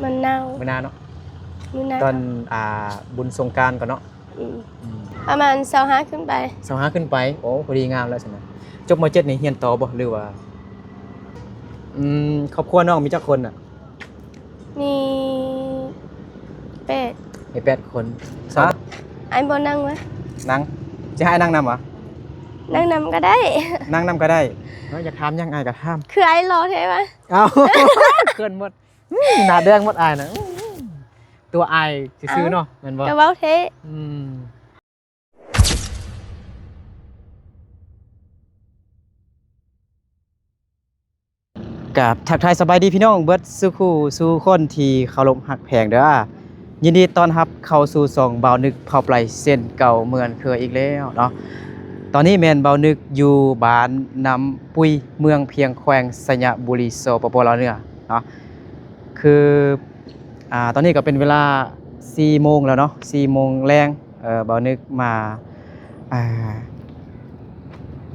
ມັນເນົ່າ. ມື້ໜ້າເນາະ ມື້ໜ້າ ຕອນ ອ່າ ບຸນສົງການກ່ອນເນາະ. ອືມ ອືມ ປະມານຊາວຫ້າຂຶ້ນໄປ. ຊາວຫ້າຂຶ້ນໄປ. ໂອ້ ພໍດີງາມແລ້ວຊັ້ນນະ. ຈົບ ມ.ເຈັດ ນີ້ຮຽນຕໍ່ບໍ່ ຫຼືວ່າ? ອືມ ຄອບຄົວນ້ອງມີຈັກຄົນນະ? ມີແປດ. ມີແປດຄົນ. ສອງ ອ້າຍບໍ່ນັ່ງວະ? ນັ່ງ. ຊິໃຫ້ອ້າຍນັ່ງນຳຫວາ? ນັ່ງນຳກໍໄດ້. ນັ່ງນຳກໍໄດ້. ເອີ ຢາກຖາມຫຍັງອ້າຍກໍຖາມ. ຄືອ້າຍຫຼໍ່ແທ້ວະ? ເອົ້າ ເຂີນໝົດ. ອືມ ໜ້າແດງໝົດອ້າຍນະ. ອືມ ຕົວອາຍຊື່ໆເນາະ. ເອົ້າ ແມ່ນບໍ່? ກໍເວົ້າແທ້. ອືມ ກາບທັກທາຍສະບາຍດີພີ່ນ້ອງເບິດສູ່ຄູ່ສູ່ຄົນທີ່ເຄົາລົບຮັກແພງເດີ້. ຍິນດີຕ້ອນຮັບເຂົ້າສູ່ຊ່ອງບ່າວນຶກເຜົ່າໄປເຊັ່ນເກົ່າເໝືອນເຄີຍອີກແລ້ວເນາະ. ຕອນນີ້ແມ່ນບ່າວນຶກຢູ່ບ້ານນ້ຳປຸຍ ເມືອງພຽງ ແຂວງໄຊຍະບູລີ ສປປ ລາວເໜືອເນາະ. ຄື ອ່າ ຕອນນີ້ກໍເປັນເວລາສີ່ໂມງແລ້ວເນາະ ສີ່ໂມງແລງ. ເອີ ບ່າວນຶກມາ ອ່າ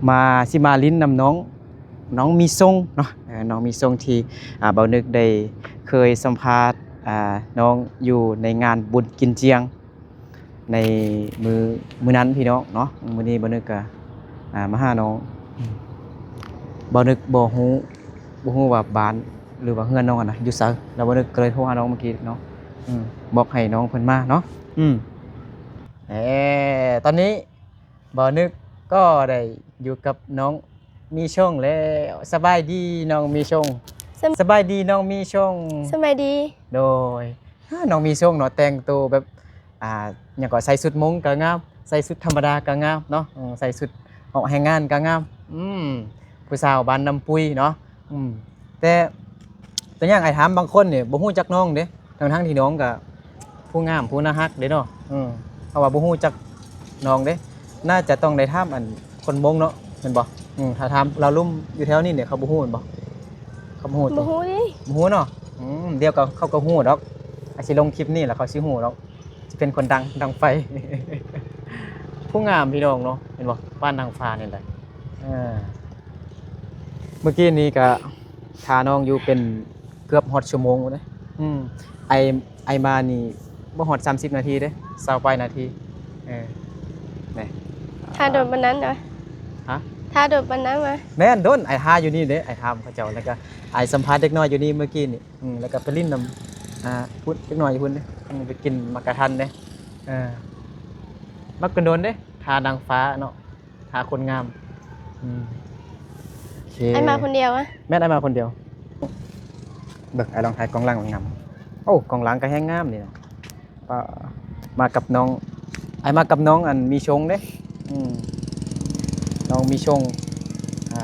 ມາ ຊິມາຫຼິ້ນນຳນ້ອງ ນ້ອງມີຊົງເນາະ. ເອີ ນ້ອງມີຊົງທີ່ ອ່າ ບ່າວນຶກໄດ້ເຄີຍສຳພາດ ອ່າ ນ້ອງຢູ່ໃນງານບຸນກິນຈຽງ ໃນມື້ ມື້ນັ້ນພີ່ນ້ອງເນາະ. ມື້ນີ້ບ່າວນຶກກະ ອ່າ ມາຫານ້ອງ. ອືມ ບ່າວນຶກບໍ່ຮູ້ ບໍ່ຮູ້ວ່າບ້ານ ຫຼືວ່າເຮືອນນ້ອງຫັ້ນນະຢູ່ໃສ ແລ້ວບ່າວນຶກກໍເລີຍໂທຫານ້ອງເມື່ອກີ້ເນາະ. ອືມ ບອກໃຫ້ນ້ອງເພິ່ນມາເນາະ. ອືມ ເອີ ຕອນນີ້ບ່າວນຶກກໍໄດ້ຢູ່ກັບນ້ອງ ມີຊົງແລ້ວ. ສະບາຍດີນ້ອງມີຊົງ. ສະ- ສະບາຍດີນ້ອງມີຊົງ. ສະບາຍດີ. ໂດຍ ນ້ອງມີຊົງເນາະ ແຕ່ງໂຕແບບ ອ່າ ຫຍັງກໍ ໃສ່ຊຸດມົງກໍງາມ ໃສ່ຊຸດທຳມະດາກໍງາມເນາະ. ເອີ ໃສ່ຊຸດອອກແຮງງານກໍງາມ. ອືມ ຜູ້ສາວບ້ານນ້ຳປຸຍເນາະ. ອືມ ແຕ່ ແຕ່ຫຍັງອ້າຍຖາມ ບາງຄົນນີ້ບໍ່ຮູ້ຈັກນ້ອງເດ້ ທັງໆທີ່ນ້ອງກໍຜູ້ງາມຜູ້ໜ້າຮັກເດ້ເນາະ. ເອີ ເພາະວ່າບໍ່ຮູ້ຈັກນ້ອງເດ້ ໜ້າຈະຕ້ອງໄດ້ຖາມອັນຄົນມົງເນາະ ແມ່ນບໍ່? ອືມ ຖ້າຖາມລາວລຸ່ມຢູ່ແຖວນີ້ນີ້ ເຂົາບໍ່ຮູ້ແມ່ນບໍ່? ເຂົາບໍ່ຮູ້ຕິ? ບໍ່ຮູ້ເດ້. ບໍ່ຮູ້ເນາະ. ອືມ ດຽວກໍ ເຂົາກໍຮູ້ດອກ ອາດຊິລົງຄລິບນີ້ແລ້ວເຂົາຊິຮູ້ດອກ ຊິເປັນຄົນດັງ ດັງໄຟ. ຜູ້ງາມພີ່ນ້ອງເນາະ ເຫັນບໍ່? ບ້ານນາງຟ້ານີ້ແຫຼະ. ເອີ ເມື່ອກີ້ນີ້ກໍຖ້ານ້ອງຢູ່ເປັນ ເກືອບຮອດຊົ່ວໂມງພຸ້ນເດ້. ອືມ ໄອ ໄອມານີ້ບໍ່ຮອດສາມສິບນາທີເດ້ ຊາວປາຍນາທີ. ເອີ ນີ້ ຖ້າດົນປານນັ້ນຫວາ? ຮະ? ຖ້າດົນປານນັ້ນຫວາ? ແມ່ນດົນ ໄອຖ້າຢູ່ນີ້ເດ້ ໄອຖາມເຂົາເຈົ້າ ແລ້ວກໍໄອສຳພາດເດັກນ້ອຍຢູ່ນີ້ເມື່ອກີ້ນີ້. ອືມ ແລ້ວກໍໄປຫຼິ້ນນຳ ອ່າ ເດັກນ້ອຍຢູ່ພຸ້ນເດ້. ອືມ ໄປກິນໝາກກະທັນເດ້. ເອີ ມັກດົນໆເດ້ ຖ້ານາງຟ້າເນາະ. ຫາຄົນງາມ. ອືມ ໂອເຄ ອ້າຍມາຄົນດຽວຫວາ? ແມ່ນ ອ້າຍມາຄົນດຽວ. ເບິ່ງ ອ້າຍລອງຖ່າຍກ້ອງຫຼັງມັນງາມ. ໂອ້ ກ້ອງຫຼັງກໍແຮງງາມນີ້ນະ. ປະ ມາກັບນ້ອງ ອ້າຍມາກັບນ້ອງອັນມີຊົງເດ້. ອືມ ນ້ອງມີຊົງ. ອ່າ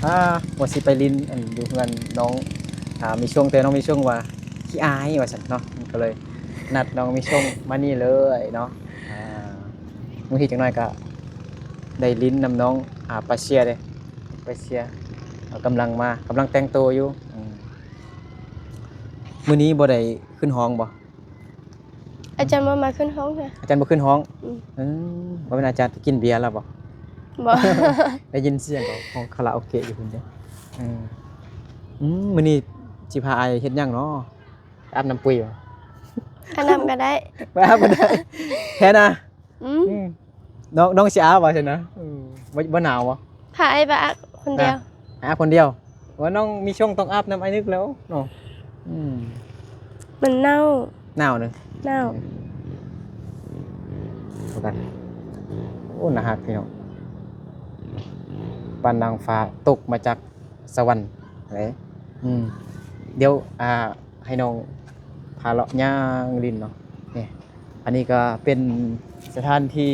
ອ່າ ວ່າຊິໄປຫຼິ້ນອັນຢູ່ເຮືອນນ້ອງ ອ່າ ມີຊົງ ແຕ່ນ້ອງມີຊົງວ່າຂີ້ອາຍວ່າຊັ້ນເນາະ ກໍເລີຍນັດນ້ອງມີຊົງມານີ້ເລີຍເນາະ. ອ່າ ບາງທີຈັກໜ້ອຍກໍໄດ້ຫຼິ້ນນຳນ້ອງ ອ່າ ປາເຊຍເດ້ ປາເຊຍ ເອົາ ກຳລັງມາ ກຳລັງແຕ່ງໂຕຢູ່. ອືມ ມື້ນີ້ບໍ່ໄດ້ຂຶ້ນຮ້ອງບໍ່? ອາຈານບໍ່ມາຂຶ້ນຮ້ອງເທື່ອ. ອາຈານບໍ່ຂຶ້ນຮ້ອງ? ອືມ ເອີ ບໍ່ແມ່ນອາຈານໄປກິນເບຍແລ້ວບໍ່? ບໍ່ ໄດ້ຍິນສຽງຂອງ ຂອງຄາຣາໂອເກະຢູ່ພຸ້ນເດ້. ເອີ ອືມ ມື້ນີ້ຊິພາອ້າຍເຮັດຫຍັງເນາະ? ອາບນ້ຳປຸຍບໍ່? ອາບນ້ຳກໍໄດ້ ບໍ່ອາບກໍໄດ້. ແທ້ນະ? ອືມ ອືມ ນ້ອງ ນ້ອງຊິອາບວ່າຊັ້ນນະ. ເອີ ບໍ່ ບໍ່ໜາວບໍ່? ພາອ້າຍໄປອາບຄົນດຽວ. ອາບຄົນດຽວ. ວ່ານ້ອງມີຊ່ວງຕ້ອງອາບນ້ຳອ້າຍນຶກແລ້ວເນາະ. ອືມ ມັນເນົ່າ. ໜາວເນາະ? ໜາວ. ອືມ ໂອ້ ໜ້າຮັກພີ່ນ້ອງ ປານນາງຟ້າຕົກມາຈາກ ສະຫວັນເດ້. ອືມ ດຽວ ອ່າ ໃຫ້ນ້ອງພາເລາະຍ່າງຫຼິ້ນເນາະ. ນີ້ ອັນນີ້ກໍເປັນສະຖານທີ່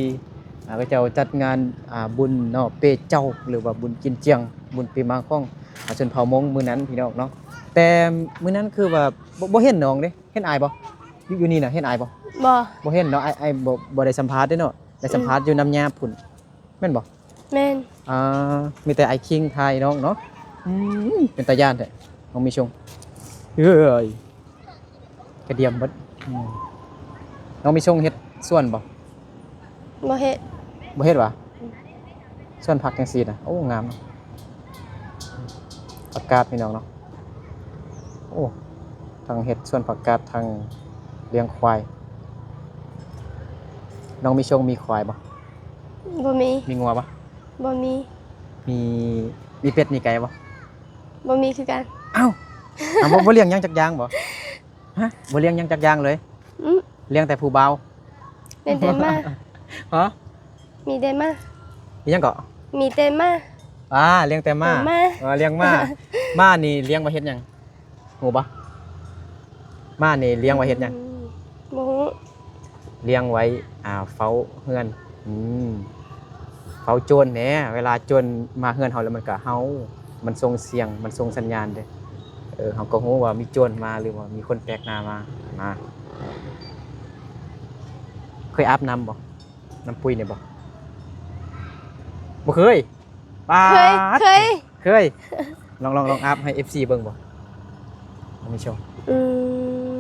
ອ່າ ເຂົາເຈົ້າຈັດງານ ອ່າ ບຸນເນາະ ເປເຈົ້າ ຫຼືວ່າບຸນກິນຈຽງ ບຸນປີມາຂອງ ອ່າ ຊົນເຜົ່າມົ້ງມື້ນັ້ນພີ່ນ້ອງເນາະ. ແຕ່ມື້ນັ້ນຄືວ່າ ບໍ່ ບໍ່ເຫັນນ້ອງເດ້. ເຫັນອ້າຍບໍ່? ຢູ່ ຢູ່ນີ້ນະ ເຫັນອ້າຍບໍ່? ບໍ່ ບໍ່ເຫັນເນາະ. ອ້າຍ ອ້າຍບໍ່ ບໍ່ໄດ້ສຳພາດເດ້ເນາະ. ໄດ້ສຳພາດ ອືມ ຢູ່ນ້ຳຍາພຸ້ນ. ແມ່ນບໍ່? ແມ່ນ. ອ່າ ມີແຕ່ອ້າຍຄິງຖ່າຍນ້ອງເນາະ. ອືມ ເປັນຕາຢ້ານແທ້ ນ້ອງມີຊົງ. ເອີຍ ກະດຽມເບິດ. ອືມ ນ້ອງມີຊົງເຮັດສວນບໍ່? ບໍ່ເຮັດ. ບໍ່ເຮັດຫວາ? ອືມ ສວນຜັກຈັ່ງຊີ້ນະ. ໂອ້ ງາມເນາະ ຜັກກາດພີ່ນ້ອງເນາະ. ໂອ້ ທ ທັງເຮັດສວນຜັກກາດ ທັງລ້ຽງຄວາຍ. ນ້ອງມີຊົງມີຄວາຍບໍ່? ບໍ່ມີ. ມີງົວບໍ່? ບໍ່ມີ. ມີ ມີເປັດມີໄກ່ບໍ່? ບໍ່ມີຄືກັນ. ເອົ້າ ເອົາ ບໍ່ ບໍ່ລ້ຽງຫຍັງຈັກຢ່າງບໍ່? ຮະ? ບໍ່ລ້ຽງຫຍັງຈັກຢ່າງເລີຍ? ອືມ ລ້ຽງແຕ່ຜູ້ບ່າວ? ລ້ຽງແຕ່ໝາ. ຮະ? ມີແຕ່ໝາ. ອີຫຍັງເກາະ? ມີແຕ່ໝາ. ອ່າ ລ້ຽງແຕ່ໝາ. ເອີ ໝາ. ເອີ ລ້ຽງໝາ. ໝານີ້ລ້ຽງໄວ້ເຮັດຫຍັງ? ຮູ້ບໍ່? ໝານີ້ລ້ຽງໄວ້ເຮັດຫຍັງ? ອືມ ບໍ່ຮູ້. ລ້ຽງໄວ້ ອ່າ ເຝົ້າເຮືອນ. ອືມ ເຝົ້າໂຈນແດ່. ເວລາໂຈນມາເຮືອນເຮົາແລ້ວ ມັນກະເຫົ່າ, ມັນສົ່ງສຽງ, ມັນສົ່ງສັນຍານເດ້. ເອີ ເຮົາກໍຮູ້ວ່າມີໂຈນມາ ຫຼືວ່າມີຄົນແປກໜ້າມາ ນະ. ເຄີຍອາບນ້ຳບໍ່? ນ້ຳປຸ້ຍນີ້ບໍ່? ບໍ່ເຄີຍ? ປາດ ເຄີຍ ເຄີຍ ເຄີຍ. ລອງ ລອງ ລອງອາບໃຫ້ເອັຟຊີເບິ່ງບໍ່? ມີຊົງ. ອື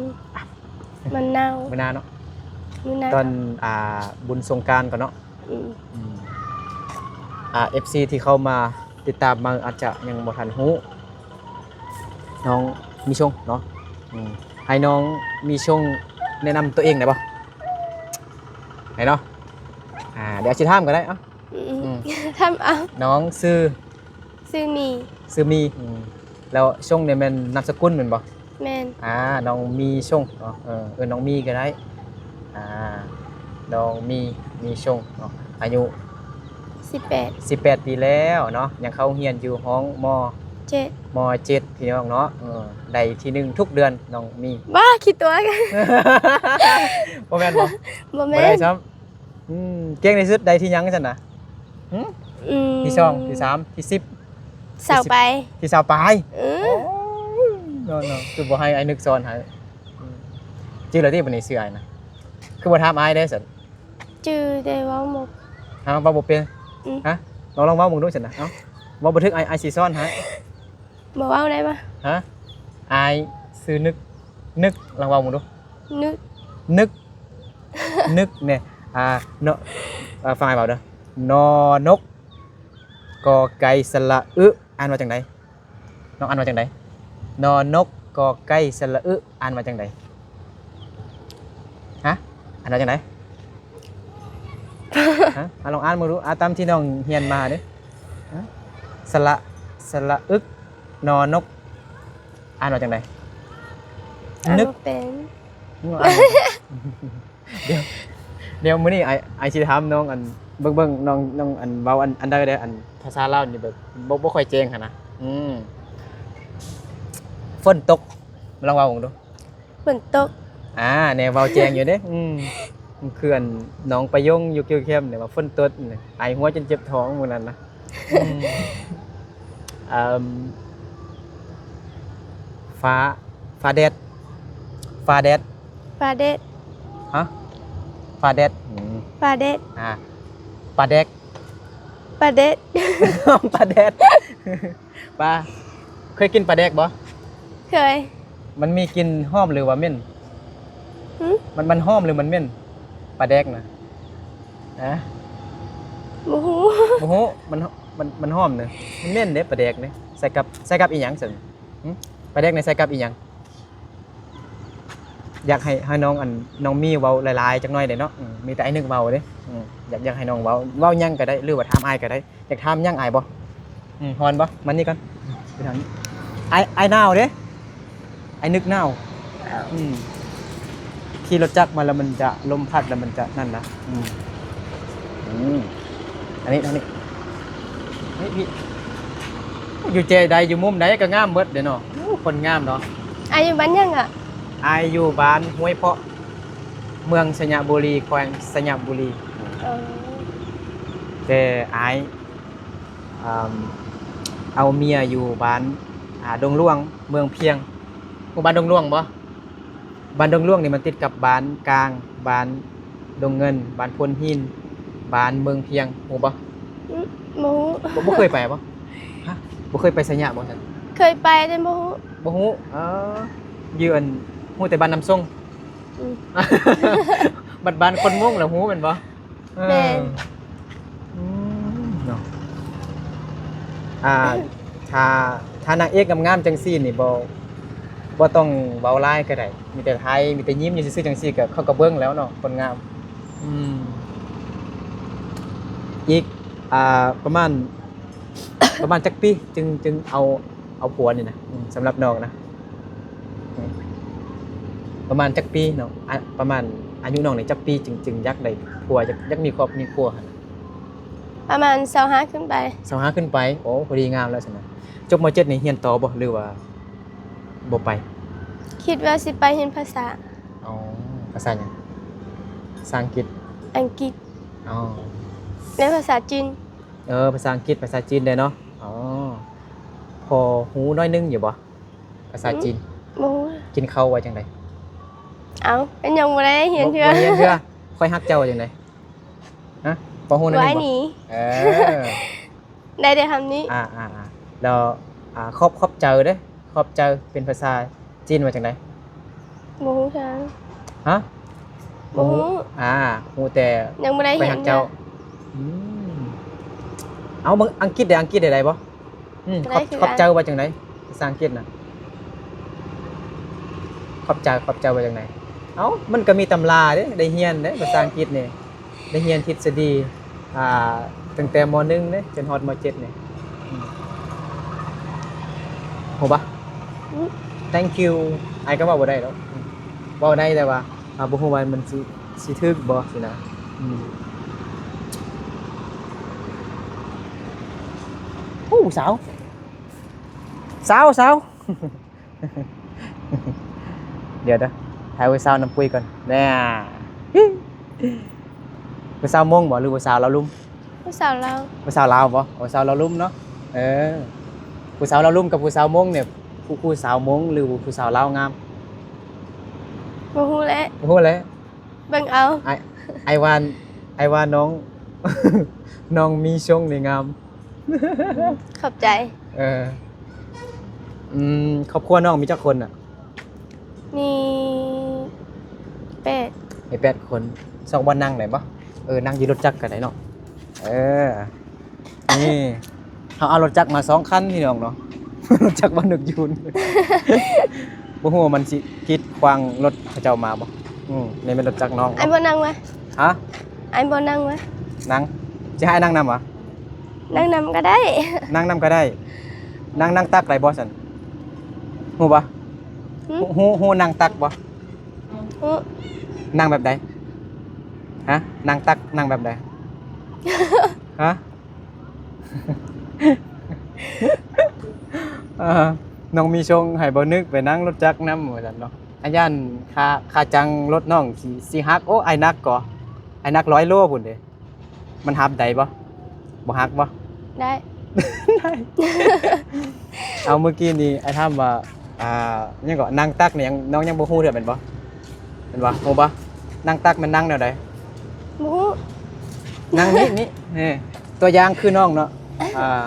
ມ ມັນເນົ່າ. ມື້ໜ້າເນາະ. ມື້ໜ້າ ຕອນ ອ່າ ບຸນສົງການກ່ອນເນາະ. ອືມ ອືມ ອ່າ ເອັຟຊີທີ່ເຂົ້າມາຕິດຕາມມາອາດຈະຍັງບໍ່ທັນຮູ້ ນ້ອງມີຊົງເນາະ. ອືມ ໃຫ້ນ້ອງມີຊົງແນະນຳຕົວເອງໄດ້ບໍ່? ໃຫ້ເນາະ. ອ່າ ດຽວຊິຖາມກໍໄດ້. ເອົ້າ ອືມ ອືມ ຖາມເອົາ. ນ້ອງຊື່? ຊື່ມີ. ຊື່ມີ. ອືມ ແລ້ວຊົງນີ້ແມ່ນນາມສະກຸນແມ່ນບໍ່? ແມ່ນ. ອ່າ ນ້ອງມີຊົງເນາະ. ເອີ ເອີ້ນນ້ອງມີກໍໄດ້. ອ່າ ນ້ອງມີ ມີຊົງເນາະ. ອາຍຸ? ສິບແປດ. ສິບແປດປີແລ້ວເນາະ. ຍັງເຂົ້າໂຮງຮຽນຢູ່ຫ້ອງ ມ. ເຈັດ. ມ. ເຈັດ ພີ່ນ້ອງເນາະ. ເອີ ໄດ້ທີໜຶ່ງທຸກເດືອນ ນ້ອງມີ. ບ້າ ຂີ້ຕົວະ. ບໍ່ແມ່ນບໍ່? ບໍ່ແມ່ນ. ບໍ່ໄດ້ຊ້ຳ. ອືມ ເກັ່ງທີ່ສຸດໄດ້ທີ່ຫຍັງຊັ້ນນະ? ຫື? ອືມ ທີສອງ ທີສາມ ທີສິບ ຊາວປາຍ. ທີຊາວປາຍ. ເອີ ໂອ້ຍ ເນາະ ເນາະ ຄືບໍ່ໃຫ້ອ້າຍນຶກສອນໃຫ້. ອືມ ຈື່ແລ້ວຕິບັດນີ້ຊື່ອ້າຍນະ? ຄືບໍ່ຖາມອ້າຍເດ້ຊັ້ນ? ຈື່ແຕ່ເວົ້າບໍ່ ຮະ ເວົ້າບໍ່ເປັນ. ອືມ ຮະ ລອງ ລອງເວົ້າເບິ່ງດູຊັ້ນນະ. ເອົ້າ ເວົ້າບໍ່ຖືກ ອ້າຍ ອ້າຍຊິສອນໃຫ້. ບໍ່ເວົ້າໄດ້ບໍ່? ຮະ? ອ້າຍຊື່ນຶກ. ນຶກ ລອງເວົ້າເບິ່ງດູ. ນຶກ ນຶກ ນຶກແນ່. ອ່າ ເນາະ ອ່າ ຟັງອ້າຍເວົ້າເດີ. ນອນົກ ກອໄກ່ ສະຫຼະອຶ ອ່ານວ່າຈັ່ງໃດ? ນ້ອງອ່ານວ່າຈັ່ງໃດ? ນອນົກ ກອໄກ່ ສະຫຼະອຶ ອ່ານວ່າຈັ່ງໃດ? ຮະ? ອ່ານວ່າຈັ່ງໃດ? ຮະ? ອ່າ ລອງອ່ານເບິ່ງດູ. ອ່າ ຕາມທີ່ນ້ອງຮຽນມາເດ້. ຮະ? ສະຫຼະ ສະຫຼະອຶກ ນອນົກ ອ່ານວ່າຈັ່ງໃດ? ອ່ານ ນຶກ ບໍ່ເປັນ. ອ່ານ ດຽວ ດຽວມື້ນີ້ອ້າຍ ອ້າຍຊິຖາມນ້ອງ ອັນ ເບິ່ງ ເບິ່ງນ້ອງ ນ້ອງ ອັນ ເວົ້າ ອັນ ອັນໃດເດ້ ອັນພາສາລາວນີ້ແບບ ບໍ່ ບໍ່ຄ່ອຍແຈ້ງຫັ້ນນະ. ອືມ ຝົນຕົກ ລອງເວົ້າເບິ່ງດູ. ຝົນຕົກ. ອ່າ ແນ່ ເວົ້າແຈ້ງຢູ່ເດ້. ອືມ ຄືອັນນ້ອງປະຍົງຢູ່ກິວແຄມນີ້ວ່າຝົນຕົກນີ້ ໄອຫົວຈົນເຈັບທ້ອງມື້ນັ້ນນະ. ອືມ ອືມ ຟ້າ ຟ້າແດດ ຟ້າແດດ ຟ້າແດດ. ຮະ? ຟ້າແດດ. ອືມ ຟ້າແດດ. ອ່າ ປາແດກ ປາແດດ ປາແດດ. ປາ ເຄີຍກິນປາແດກບໍ່? ເຄີຍ. ມັນມີກິ່ນຫອມ ຫຼືວ່າເໝັນ? ຫື? ມັນ ມັນຫອມ ຫຼືມັນເໝັນ ປາແດກນະ? ຮະ? ບໍ່ຮູ້ ບໍ່ຮູ້. ມັນ ມັນ ມັນຫອມນະ ມັນເໝັນເດ້ ປາແດກເດ້. ໃສ່ກັບ ໃສ່ກັບອີ່ຫຍັງຊັ້ນ? ຫື? ປາແດກນີ້ໃສ່ກັບອີ່ຫຍັງ? ຢາກໃຫ້ ໃຫ້ນ້ອງ ອັນ ນ້ອງມີເວົ້າຫຼາຍໆຈັກໜ້ອຍເດ້ເນາະ. ອືມ ມີແຕ່ອ້າຍນຶກເວົ້າເດ້. ອືມ ຢາກ ຢາກໃຫ້ນ້ອງເວົ້າ ເວົ້າຫຍັງກໍໄດ້ ຫຼືວ່າຖາມອ້າຍກໍໄດ້. ຢາກຖາມຫຍັງອ້າຍບໍ່? ອືມ ຮ້ອນບໍ່? ມານີ້ກ່ອນ ໄປທາງນີ້. ອ້າຍ ອ້າຍໜາວເດ້ ອ້າຍນຶກໜາວ. ອືມ ຂີ່ລົດຈັກມາແລ້ວມັນຈະ ລົມພັດແລ້ວມັນຈະນັ້ນນະ. ອືມ ອືມ ອັນນີ້ ທາງນີ້ ນີ້ ນີ້ ຢູ່ແຈໃດ ຢູ່ມຸມໃດກໍງາມເບິດເດ້ເນາະ. ໂອ້ ຄົນງາມເນາະ. ອາຍຢູ່ບ້ານຫຍັງອະ? ອາຍຢູ່ບ້ານຫ້ວຍເພາະ ເມືອງໄຊຍະບູລີ ແຂວງໄຊຍະບູລີ. ເອີ ແຕ່ອາຍ ອ່າ ເອົາເມຍຢູ່ບ້ານ ອ່າ ດົງຫຼວງ ເມືອງພຽງ. ຮູ້ບ້ານດົງຫຼວງບໍ່? ບ້ານດົງຫຼວງນີ້ມັນຕິດກັບບ້ານກາງ, ບ້ານດົງເງິນ, ບ້ານໂພນຫີນ, ບ້ານເມືອງພຽງ. ຮູ້ບໍ່? ອືມ ບໍ່ຮູ້. ບໍ່ ບໍ່ເຄີຍໄປບໍ່? ຮະ? ບໍ່ເຄີຍໄປໄຊຍະບໍ່ຊັ້ນ? ເຄີຍໄປແຕ່ບໍ່ຮູ້. ບໍ່ຮູ້. ເອີ ຢູ່ອັນ ຮູ້ແຕ່ບ້ານນ້ຳຊົງ. ອືມ ບັດບ້ານຄົນມົ້ງລະຮູ້ແມ່ນບໍ່? ເອີ ແມ່ນ. ອືມ ເນາະ ອ່າ ຖ້າ ຖ້ານາງເອກງາມໆຈັ່ງຊີ້ນີ້ບໍ່ ບໍ່ຕ້ອງເວົ້າຫຼາຍກໍໄດ້ ມີແຕ່ຖ່າຍ ມີແຕ່ຍິ້ມຢູ່ຊື່ໆ ຈັ່ງຊີ້ກໍ ເຂົາກໍເບິ່ງແລ້ວເນາະ ຄົນງາມ. ອືມ ອີກ ອ່າ ປະມານ ປະມານຈັກປີຈຶ່ງ ຈຶ່ງເອົາ ເອົາຜົວນີ້ນະ? ອືມ ສຳລັບນ້ອງນະ ປະມານຈັກປີເນາະ? ອາ ປະມານອາຍຸນ້ອງນີ້ຈັກປີ ຈຶ່ງ ຈຶ່ງຢາກໄດ້ຜົວ ຢາກ ຢາກມີຄອບມີຄົວຫັ້ນ? ປະມານຊາວຫ້າຂຶ້ນໄປ. ຊາວຫ້າຂຶ້ນໄປ. ໂອ້ ພໍດີງາມແລ້ວຊັ້ນນະ. ຈົບ ມ.ເຈັດ ນີ້ຮຽນຕໍ່ບໍ່ ຫຼືວ່າບໍ່ໄປ? ຄິດວ່າຊິໄປຮຽນພາສາ. ອໍ ພາສາຫຍັງ? ພາສາອັງກິດ? ອັງກິດ. ອໍ ແລະ ພາສາຈີນ. ເອີ ພາສາອັງກິດ ພາສາຈີນໄດ້ເນາະ. ອໍ ພໍຮູ້ໜ້ອຍໜຶ່ງຢູ່ບໍ່ ພາສາຈີນ? ບໍ່ຮູ້. ກິນເຂົ້າວ່າຈັ່ງໃດ? ເອົ້າ ຍັງບໍ່ໄດ້ຮຽນເທື່ອ. ບໍ່ ບໍ່ຮຽນເທື່ອ. ຂ້ອຍຮັກເຈົ້າວ່າຈັ່ງໃດ? ຮະ ພໍຮູ້ໜ້ອຍໜຶ່ງບໍ່? ເອີ ໄດ້ແຕ່ຄຳນີ້. ອ່າໆໆ ແລ້ວ ອ່າ ຂອບ ຂອບໃຈເດ້ ຂອບໃຈເປັນພາສາຈີນວ່າຈັ່ງໃດ? ບໍ່ຮູ້ຈັກ. ຮະ? ບໍ່ຮູ້. ອ່າ ຮູ້ແຕ່ ຍັງບໍ່ໄດ້ຮຽນເທື່ອ. ອືມ ເອົາ ເບິ່ງອັງກິດເດ້ ອັງກິດໄດ້ບໍ່? ອືມ ຂອບ ຂອບໃຈວ່າຈັ່ງໃດ ພາສາອັງກິດນະ? ຂອບໃຈ ຂອບໃຈວ່າຈັ່ງໃດ? ເອົ້າ ມັນກໍມີຕຳລາເດ້ ໄດ້ຮຽນເດ້ ພາສາອັງກິດນີ້ ໄດ້ຮຽນທິດສະດີ ອ່າ ຕັ້ງແຕ່ ມ.ໜຶ່ງ ເດ້ ຈົນຮອດ ມ.ເຈັດ ນີ້. ອືມ ຮູ້ປະ? ອືມ thank you ອ້າຍກໍເວົ້າບໍ່ໄດ້ດອກ. ອືມ ເວົ້າໄດ້ແຕ່ວ່າ ອ່າ ບໍ່ຮູ້ວ່າມັນຊິ ຊິຖືກບໍ່ຊີ້ນະ. ອືມ ໂອ້ ສາວ ສາວ ສາວ ດຽວເດີ ຖ່າຍຜູ້ສາວນຳປຸ້ຍກ່ອນ. ແນ່ ຜູ້ສາວມົ້ງບໍ່ ຫຼືຜູ້ສາວລາວລຸ່ມ? ຜູ້ສາວລາວ. ຜູ້ສາວລາວບໍ່? ໂອ້ ສາວລາວລຸ່ມເນາະ. ເອີ ຜູ້ສາວລາວລຸ່ມກັບຜູ້ສາວມົ້ງນີ້ ຜູ້ ຜູ້ສາວມົ້ງ ຫຼືຜູ້ສາວລາວງາມ? ບໍ່ຮູ້ແຫຼະ. ບໍ່ຮູ້ແຫຼະ. ເບິ່ງເອົາ. ອ້າຍ ອ້າຍວ່າ ອ້າຍວ່ານ້ອງ ນ້ອງມີຊົງນີ້ງາມ. ຂອບໃຈ. ເອີ ອືມ ຄອບຄົວນ້ອງມີຈັກຄົນນະ? ມີແປດ. ມີແປດຄົນ. ຊອກບ່ອນນັ່ງໄດ້ບໍ່? ເອີ ນັ່ງຢູ່ລົດຈັກກໍໄດ້ເນາະ. ເອີ ນີ້ ເຮົາເອົາລົດຈັກມາສອງຄັນພີ່ນ້ອງເນາະ. ລົດຈັກບ່ອນນົກຍູງ ບໍ່ຮູ້ວ່າມັນຊິກີດຂວາງລົດເຂົາເຈົ້າມາບໍ່. ອືມ ນີ້ແມ່ນລົດຈັກນ້ອງ. ອ້າຍບໍ່ນັ່ງວະ? ຮະ? ອ້າຍບໍ່ນັ່ງວະ? ນັ່ງ. ຊິໃຫ້ນັ່ງນຳຫວາ? ນັ່ງນຳກໍໄດ້. ນັ່ງນຳກໍໄດ້. ນັ່ງ ນັ່ງຕັກໄດ້ບໍ່ຊັ້ນ? ຮູ້ບໍ່? ຫຶ? ຮູ້ ຮູ້ນັ່ງຕັກບໍ່? ຮູ້. ນັ່ງແບບໃດ? ຮະ? ນັ່ງຕັກ ນັ່ງແບບໃດ? ຮະ? ເອີ ນ້ອງມີຊົງໃຫ້ບ່າວນຶກໄປນັ່ງລົດຈັກນຳວ່າຊັ້ນເນາະ. ອາ ຢ້ານຂາ ຂາຈັ່ງລົດນ້ອງຊິ ຊິຫັກ. ໂອ້ ອ້າຍໜັກກໍ ອ້າຍໜັກຮ້ອຍໂລພຸ້ນເດ້. ມັນຮັບໄດ້ບໍ່? ບໍ່ຫັກບໍ່? ໄດ້ ໄດ້. ເອົາ ມື້ກີ້ນີ້ອ້າຍຖາມວ່າ ອ່າ ຫຍັງເກາະ ນັ່ງຕັກນີ້ຫຍັງ ນ້ອງຍັງບໍ່ຮູ້ເທື່ອແມ່ນບໍ່? ແມ່ນບໍ່? ຮູ້ບໍ່? ນັ່ງຕັກແມ່ນນັ່ງແນວໃດ? ບໍ່ຮູ້. ນັ່ງນີ້ ນີ້ ນີ້ ຕົວຢ່າງຄືນ້ອງເນາະ ອ່າ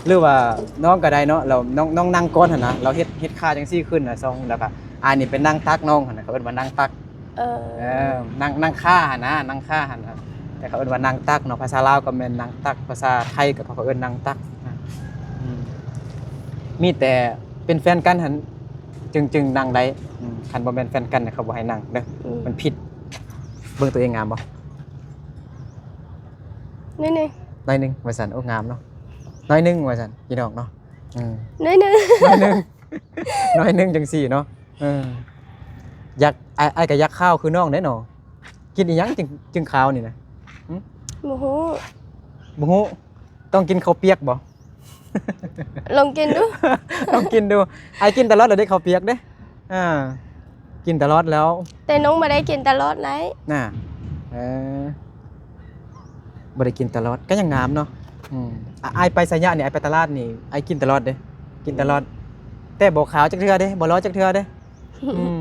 ຫຼືວ່ານ້ອງກໍໄດ້ເນາະ ແລ້ວນ້ອງ ນ້ອງນັ່ງກ່ອນຫັ້ນນະ ແລ້ວເຮັດ ເຮັດຂາຈັ່ງຊີ້ຂຶ້ນນະ ຊ່ອງ ແລ້ວກໍ ອ່າ ນີ້ເປັນນັ່ງຕັກນ້ອງຫັ້ນນະ ເຂົາເອີ້ນວ່ານັ່ງຕັກ. ເອີ ເອີ ນັ່ງ ນັ່ງຂາຫັ້ນນະ ນັ່ງຂາຫັ້ນນະ ແຕ່ເຂົາເອີ້ນວ່ານັ່ງຕັກເນາະ ພາສາລາວກໍແມ່ນນັ່ງຕັກ ພາສາໄທກໍເຂົາເອີ້ນນັ່ງຕັກນະ. ອືມ ມີແຕ່ເປັນແຟນກັນຫັ້ນຈຶ່ງ ຈຶ່ງນັ່ງໄດ້. ອືມ ຄັນບໍ່ແມ່ນແຟນກັນເຂົາບໍ່ໃຫ້ນັ່ງເດີ ອືມ ມັນຜິດ. ເບິ່ງຕົວເອງງາມບໍ່? ໜ້ອຍໜຶ່ງ ໜ້ອຍໜຶ່ງວ່າຊັ້ນ. ໂອ້ ງາມເນາະ ໜ້ອຍໜຶ່ງວ່າຊັ້ນ ພີ່ນ້ອງເນາະ. ອືມ ໜ້ອຍໜຶ່ງ ໜ້ອຍໜຶ່ງ ໜ້ອຍໜຶ່ງຈັ່ງຊີ້ເນາະ. ເອີ ຢາກ ອ້າຍ ອ້າຍກໍຢາກຂາວຄືນ້ອງເດ້ເນາະ. ກິນອີ່ຫຍັງຈຶ່ງ ຈຶ່ງຂາວນີ້ນະ? ຫຶ? ບໍ່ຮູ້ ບໍ່ຮູ້. ຕ້ອງກິນເຂົ້າປຽກບໍ່? ລອງກິນດູ ລອງກິນດູ. ອ້າຍກິນຕະຫຼອດແລ້ວເດ້ ເຂົ້າປຽກເດ້. ອ່າ ກິນຕະຫຼອດແລ້ວ ແຕ່ນ້ອງບໍ່ໄດ້ກິນຕະຫຼອດໄດ໋ນະ. ເອີ ບໍ່ໄດ້ກິນຕະຫຼອດ ກໍຍັງງາມເນາະ. ອືມ ອາ ອ້າຍໄປໄຊຍະນີ້ ອ້າຍໄປຕະຫຼາດນີ້ ອ້າຍກິນຕະຫຼອດເດ້ ກິນຕະຫຼອດ ແຕ່ບໍ່ຂາວຈັກເທື່ອເດ້ ບໍ່ຫຼໍ່ຈັກເທື່ອເດ້. ອືມ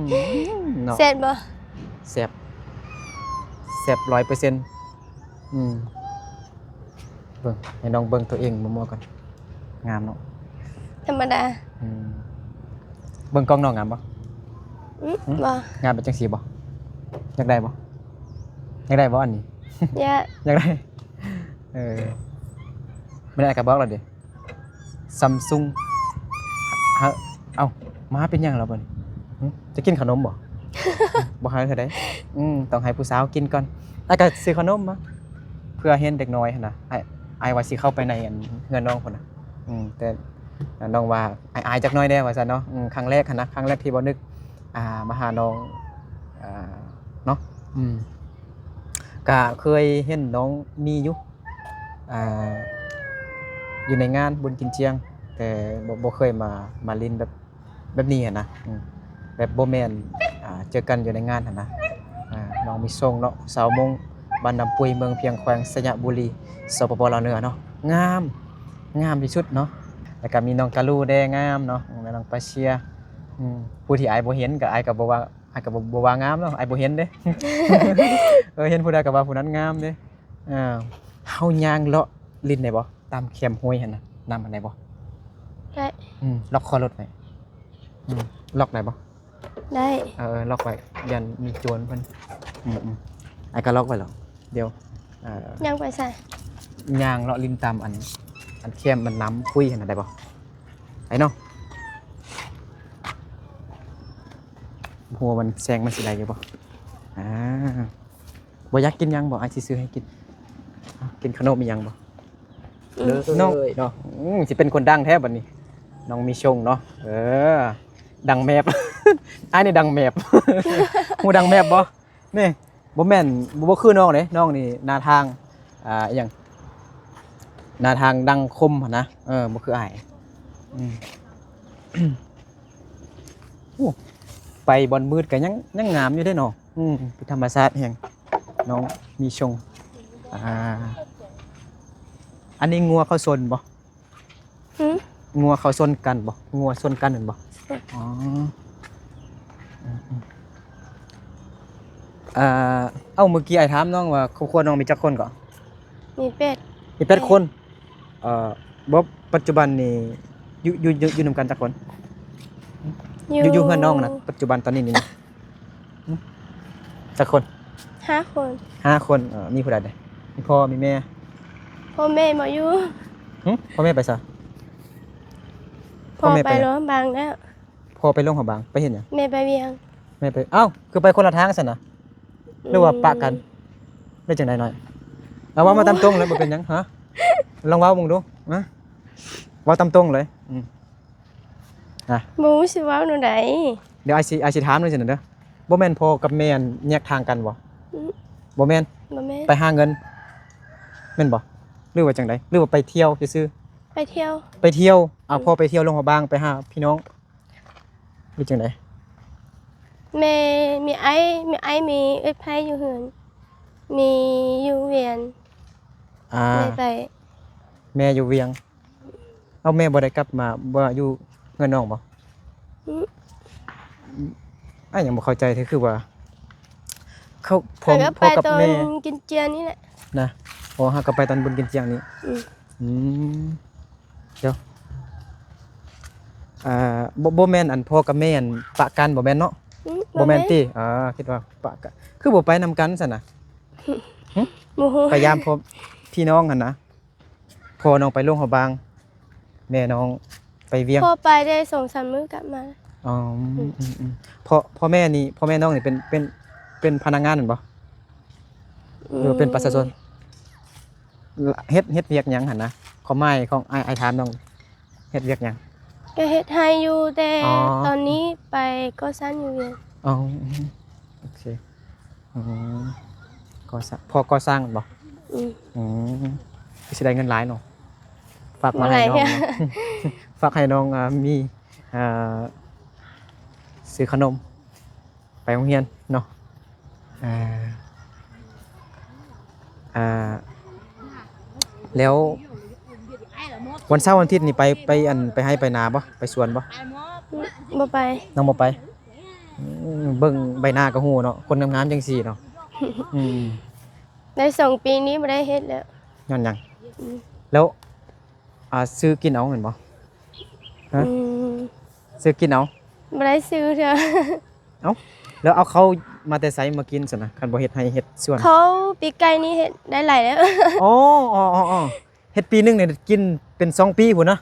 ເນາະ ແຊບບໍ່? ແຊບ ແຊບຮ້ອຍເປີເຊັນ. ອືມ ເບິ່ງ ໃຫ້ນ້ອງເບິ່ງຕົວເອງມົ້ວໆກ່ອນ. ງາມເນາະ ທຳມະດາ. ອືມ ເບິ່ງກ້ອງນ້ອງງາມບໍ່? ອືມ ຫຶ? ບໍ່. ງາມເປັນຈັ່ງຊີ້ບໍ່? ຢາກໄດ້ບໍ່? ຢາກໄດ້ບໍ່ອັນນີ້? ຢາກ ຢາກໄດ້. ເອີ ມື້ນັ້ນກໍບອກແລ້ວເດ້ ຊຳຊຸງ. ເອົ້າ ມາເປັນຫຍັງແລ້ວບັດນີ້? ຫຶ ຈະກິນຂະໜົມບໍ່? ບໍ່ໃຫ້ເທື່ອໃດ. ອືມ ຕ້ອງໃຫ້ຜູ້ສາວກິນກ່ອນ. ອ້າຍກໍຊື້ຂະໜົມມາ ເພື່ອເຫັນເດັກນ້ອຍຫັ້ນນະ. ອ້າຍ ອ້າຍວ່າຊິເຂົ້າໄປໃນອັນເຮືອນນ້ອງພຸ້ນນະ. ອືມ ແຕ່ ອ່າ ນ້ອງວ່າອາຍໆຈັກໜ້ອຍແດ່ວ່າຊັ້ນເນາະ. ອືມ ຄັ້ງແລກຫັ້ນນະ ຄັ້ງແລກທີ່ບໍ່ນຶກ ອ່າ ມາຫານ້ອງ ອ່າ ເນາະ. ອືມ ກະເຄີຍເຫັນນ້ອງມີຢູ່ ອ່າ ຢູ່ໃນງານບຸນກິນຈຽງ ແຕ່ບໍ່ ບໍ່ເຄີຍມາ ມາຫຼິ້ນແບບ ແບບນີ້ຫັ້ນນະ. ອືມ ແບບບໍ່ແມ່ນ ອ່າ ເຈີກັນຢູ່ໃນງານຫັ້ນນະ. ອ່າ ນ້ອງມີໂຊງເນາະ ຊາວມົ້ງ ບ້ານນ້ຳປຸຍ ເມືອງພຽງ ແຂວງໄຊຍະບູລີ ສປປ ລາວເໜືອເນາະ. ງາມ ງາມທີ່ສຸດເນາະ. ແລ້ວກໍມີນ້ອງກາລູແດ່ ງາມເນາະ ແລ້ວນ້ອງປາເຊຍ. ອືມ ຜູ້ທີ່ອ້າຍບໍ່ເຫັນກໍ ອ້າຍກໍບໍ່ວ່າ ອ້າຍກໍບໍ່ ບໍ່ວ່າງາມເນາະ ອ້າຍບໍ່ເຫັນເດ້. ເອີ ເຫັນຜູ້ໃດກໍວ່າຜູ້ນັ້ນງາມເດ້. ເອີ ເຮົາຍ່າງເລາະຫຼິ້ນໄດ້ບໍ່? ຕາມແຄມຫ້ວຍຫັ້ນນະ ນຳຫັ້ນໄດ້ບໍ່? ໄດ້. ອືມ ລັອກຄໍລົດໄວ້. ອືມ ລັອກໄດ້ບໍ່? ໄດ້. ເອີ ລັອກໄວ້ ຢ້ານມີໂຈນເພິ່ນ. ອືມໆ ອ້າຍກໍລັອກໄວ້ແລ້ວ. ດຽວ ຍ່າງໄປໃສ? ຍ່າງເລາະຫຼິ້ນຕາມອັນ ອັນແຄມມັນນຳຄຸຍຫັ້ນນະ ໄດ້ບໍ່? ໄປເນາະ. ບໍ່ຮູ້ວ່າມັນ ແສງມັນຊິໄດ້ຢູ່ບໍ່? ອ່າ ບໍ່ຢາກກິນຫຍັງບໍ່? ອ້າຍຊິຊື້ໃຫ້ກິນ. ເອົ້າ ກິນຂະໜົມອີ່ຫຍັງບໍ່? ອືມ ນ້ອງເນາະ. ອືມ ຊິເປັນຄົນດັງແທ້ບັດນີ້ ນ້ອງມີໂຊງເນາະ. ເອີ ດັງແມບ ອ້າຍນີ້ດັງແມບ. ຮູ້ດັງແມບບໍ່? ນີ້ ບໍ່ແມ່ນ ບໍ່ ບໍ່ຄືນ້ອງເດ້. ນ້ອງນີ້ໜ້າທາງ ອ່າ ອີ່ຫຍັງ ໜ້າທາງດັງຄົມຫັ້ນນະ. ເອີ ບໍ່ຄືອ້າຍ. ອືມ ໂອ້ ໄປບ່ອນມືດກໍຍັງ ຍັງງາມຢູ່ເດ້ເນາະ. ອືມ ເປັນທຳມະຊາດແຮງ ນ້ອງມີຊົງ. ອ່າ ອັນນີ້ງົວເຂົາຊົນບໍ່? ຫື ງົວເຂົາຊົນກັນບໍ່? ງົວຊົນກັນແມ່ນບໍ່? ອໍ ເອີ ເອົ້າ ເມື່ອກີ້ອ້າຍຖາມນ້ອງວ່າ ຄອບຄົວນ້ອງມີຈັກຄົນເກາະ? ມີແປດ ມີແປດຄົນ. ເອີ ບໍ່ ປັດຈຸບັນນີ້ຢູ່ ຢູ່ ຢູ່ ຢູ່ນຳກັນຈັກຄົນ? ຢູ່ ຢູ່ ຢູ່ເຮືອນນ້ອງນະ ປັດຈຸບັນຕອນນີ້ນີ້ ຈັກຄົນ? ຫ້າຄົນ. ຫ້າຄົນ. ເອີ ມີຜູ້ໃດແດ່? ມີພໍ່ ມີແມ່? ພໍ່ແມ່ບໍ່ຢູ່. ຫຶ ພໍ່ແມ່ໄປໃສ? ພໍ່ໄປຫຼວງພະບາງແລ້ວ. ພໍ່ໄປຫຼວງພະບາງ ໄປເຮັດຫຍັງ? ແມ່ໄປວຽງ. ແມ່ໄປ ເອົ້າ ຄືໄປຄົນລະທາງຊັ້ນນະ? ຫຼືວ່າປະກັນ? ອືມ ໄດ້ຈັ່ງໃດນ້ອຍ? ເອົາ ເວົ້າມາຕາມຕົງເລີຍ ບໍ່ເປັນຫຍັງ. ຫະ ລອງເວົ້າເບິ່ງດູ ຫະ ເວົ້າຕາມຕົງເລີຍ. ອືມ ນະ ບໍ່ຮູ້ຊິເວົ້າແນວໃດ. ດຽວອ້າຍຊິ ອ້າຍຊິຖາມໜ່ອຍຊີ້ນະເດີ. ບໍ່ແມ່ນພໍ່ກັບແມ່ແຍກທາງກັນບໍ່? ອືມ ບໍ່ແມ່ນ. ບໍ່ແມ່ນ. ໄປຫາເງິນແມ່ນບໍ່? ຫຼືວ່າຈັ່ງໃດ? ຫຼືວ່າໄປທ່ຽວຊື່ໆ? ໄປທ່ຽວ. ໄປທ່ຽວ. ອືມ ພໍ່ໄປທ່ຽວຫຼວງພະບາງ ໄປຫາພີ່ນ້ອງ ຫຼືຈັ່ງໃດ? ແມ່ມີອ້າຍ ມີອ້າຍ ມີເອື້ອຍໃພ້ຢູ່ເຮືອນ ມີຢູ່ວຽງ. ອ່າ ແມ່ໄປ ແມ່ຢູ່ວຽງ. ເອົາ ແມ່ບໍ່ໄດ້ກັບມາ ບໍ່ຢູ່ເຮືອນນ້ອງບໍ່? ອືມ ອ້າຍຍັງບໍ່ເຂົ້າໃຈເທື່ອ ຄືວ່າເຂົາ ພໍ່ ໄປກັບ ພໍ່ກັບແມ່ ກິນຈຽງນີ້ແຫຼະນະ. ອໍ ຫາກໍໄປຕອນບຸນກິນຈຽງນີ້. ອືມ ອືມ ດຽວ ອ່າ ບໍ່ ບໍ່ແມ່ນອັນພໍ່ກັບແມ່ອັນປະກັນບໍ່ແມ່ນເນາະ? ອືມ ບໍ່ແມ່ນ ບໍ່ແມ່ນຕິ? ອ່າ ຄິດວ່າປະກັນ ຄືບໍ່ໄປນຳກັນຊັ້ນນະ? ຫຶ ບໍ່ຮູ້ ໄປຢາມພໍ່ ພີ່ນ້ອງຫັ້ນນະ. ພໍ່ນ້ອງໄປຫຼວງພະບາງ ແມ່ນ້ອງໄປວຽງ. ພໍ່ໄປໄດ້ສອງສາມມື້ກັບມາ. ອໍ ອືມ ອືມ ອືມ ພໍ່ ພໍ່ແມ່ນີ້ ພໍ່ແມ່ນ້ອງນີ້ເປັນ ເປັນ ເປັນພະນັກງານແມ່ນບໍ່? ອືມ ຫຼືວ່າເປັນປະຊາຊົນ? ເຮັດ ເຮັດວຽກຫຍັງຫັ້ນນະ? ຄວາມໝາຍຂອງອ້າຍ ອ້າຍຖາມນ້ອງ ເຮັດວຽກຫຍັງ? ກໍເຮັດໄຮ່ຢູ່ ແຕ່ ອໍ ຕອນນີ້ໄປກໍ່ສ້າງຢູ່ວຽງ. ອໍ ໂອເຄ. ອໍ ກໍ່ສ້າງ ພໍ່ກໍ່ສ້າງແມ່ນບໍ່? ອືມ ອືມ ຄືຊິໄດ້ເງິນຫຼາຍເນາະ. ຝາກມາໃຫ້ນ້ອງ ບໍ່ຫຼາຍເທື່ອ ເນາະ ຝາກໃຫ້ນ້ອງ ອ່າ ມີ ອ່າ ຊື້ຂະໜົມ ໄປໂຮງຮຽນເນາະ. ເອີ ເອີ ແລ້ວວັນເສົາວັນອາທິດນີ້ໄປ ໄປອັນ ໄປໄຮ່ໄປນາບໍ່? ໄປສວນບໍ່? ບໍ່ໄປ. ນ້ອງບໍ່ໄປ? ອືມ ເບິ່ງໃບໜ້າກໍຮູ້ເນາະ ຄົນງາມໆຈັ່ງຊີ້ເນາະ. ອືມ ໄດ້ສອງປີນີ້ບໍ່ໄດ້ເຮັດແລ້ວ. ຍ້ອນຫຍັງ? ອືມ ແລ້ວ ອ່າ ຊື້ກິນເອົາແມ່ນບໍ່? ຮະ? ອືມ ຊື້ກິນເອົາ. ບໍ່ໄດ້ຊື້ເທື່ອ. ເອົ້າ ແລ້ວເອົາເຂົ້າມາແຕ່ໃສມາກິນຊັ້ນນະ ຄັນບໍ່ເຮັດໄຮ່ເຮັດສວນ? ເຂົ້າປີກາຍນີ້ເຮັດໄດ້ຫຼາຍແລ້ວ. ອໍ ອໍ ເຮັດປີໜຶ່ງນີ້ກິນເປັນສອງປີພຸ້ນນະ.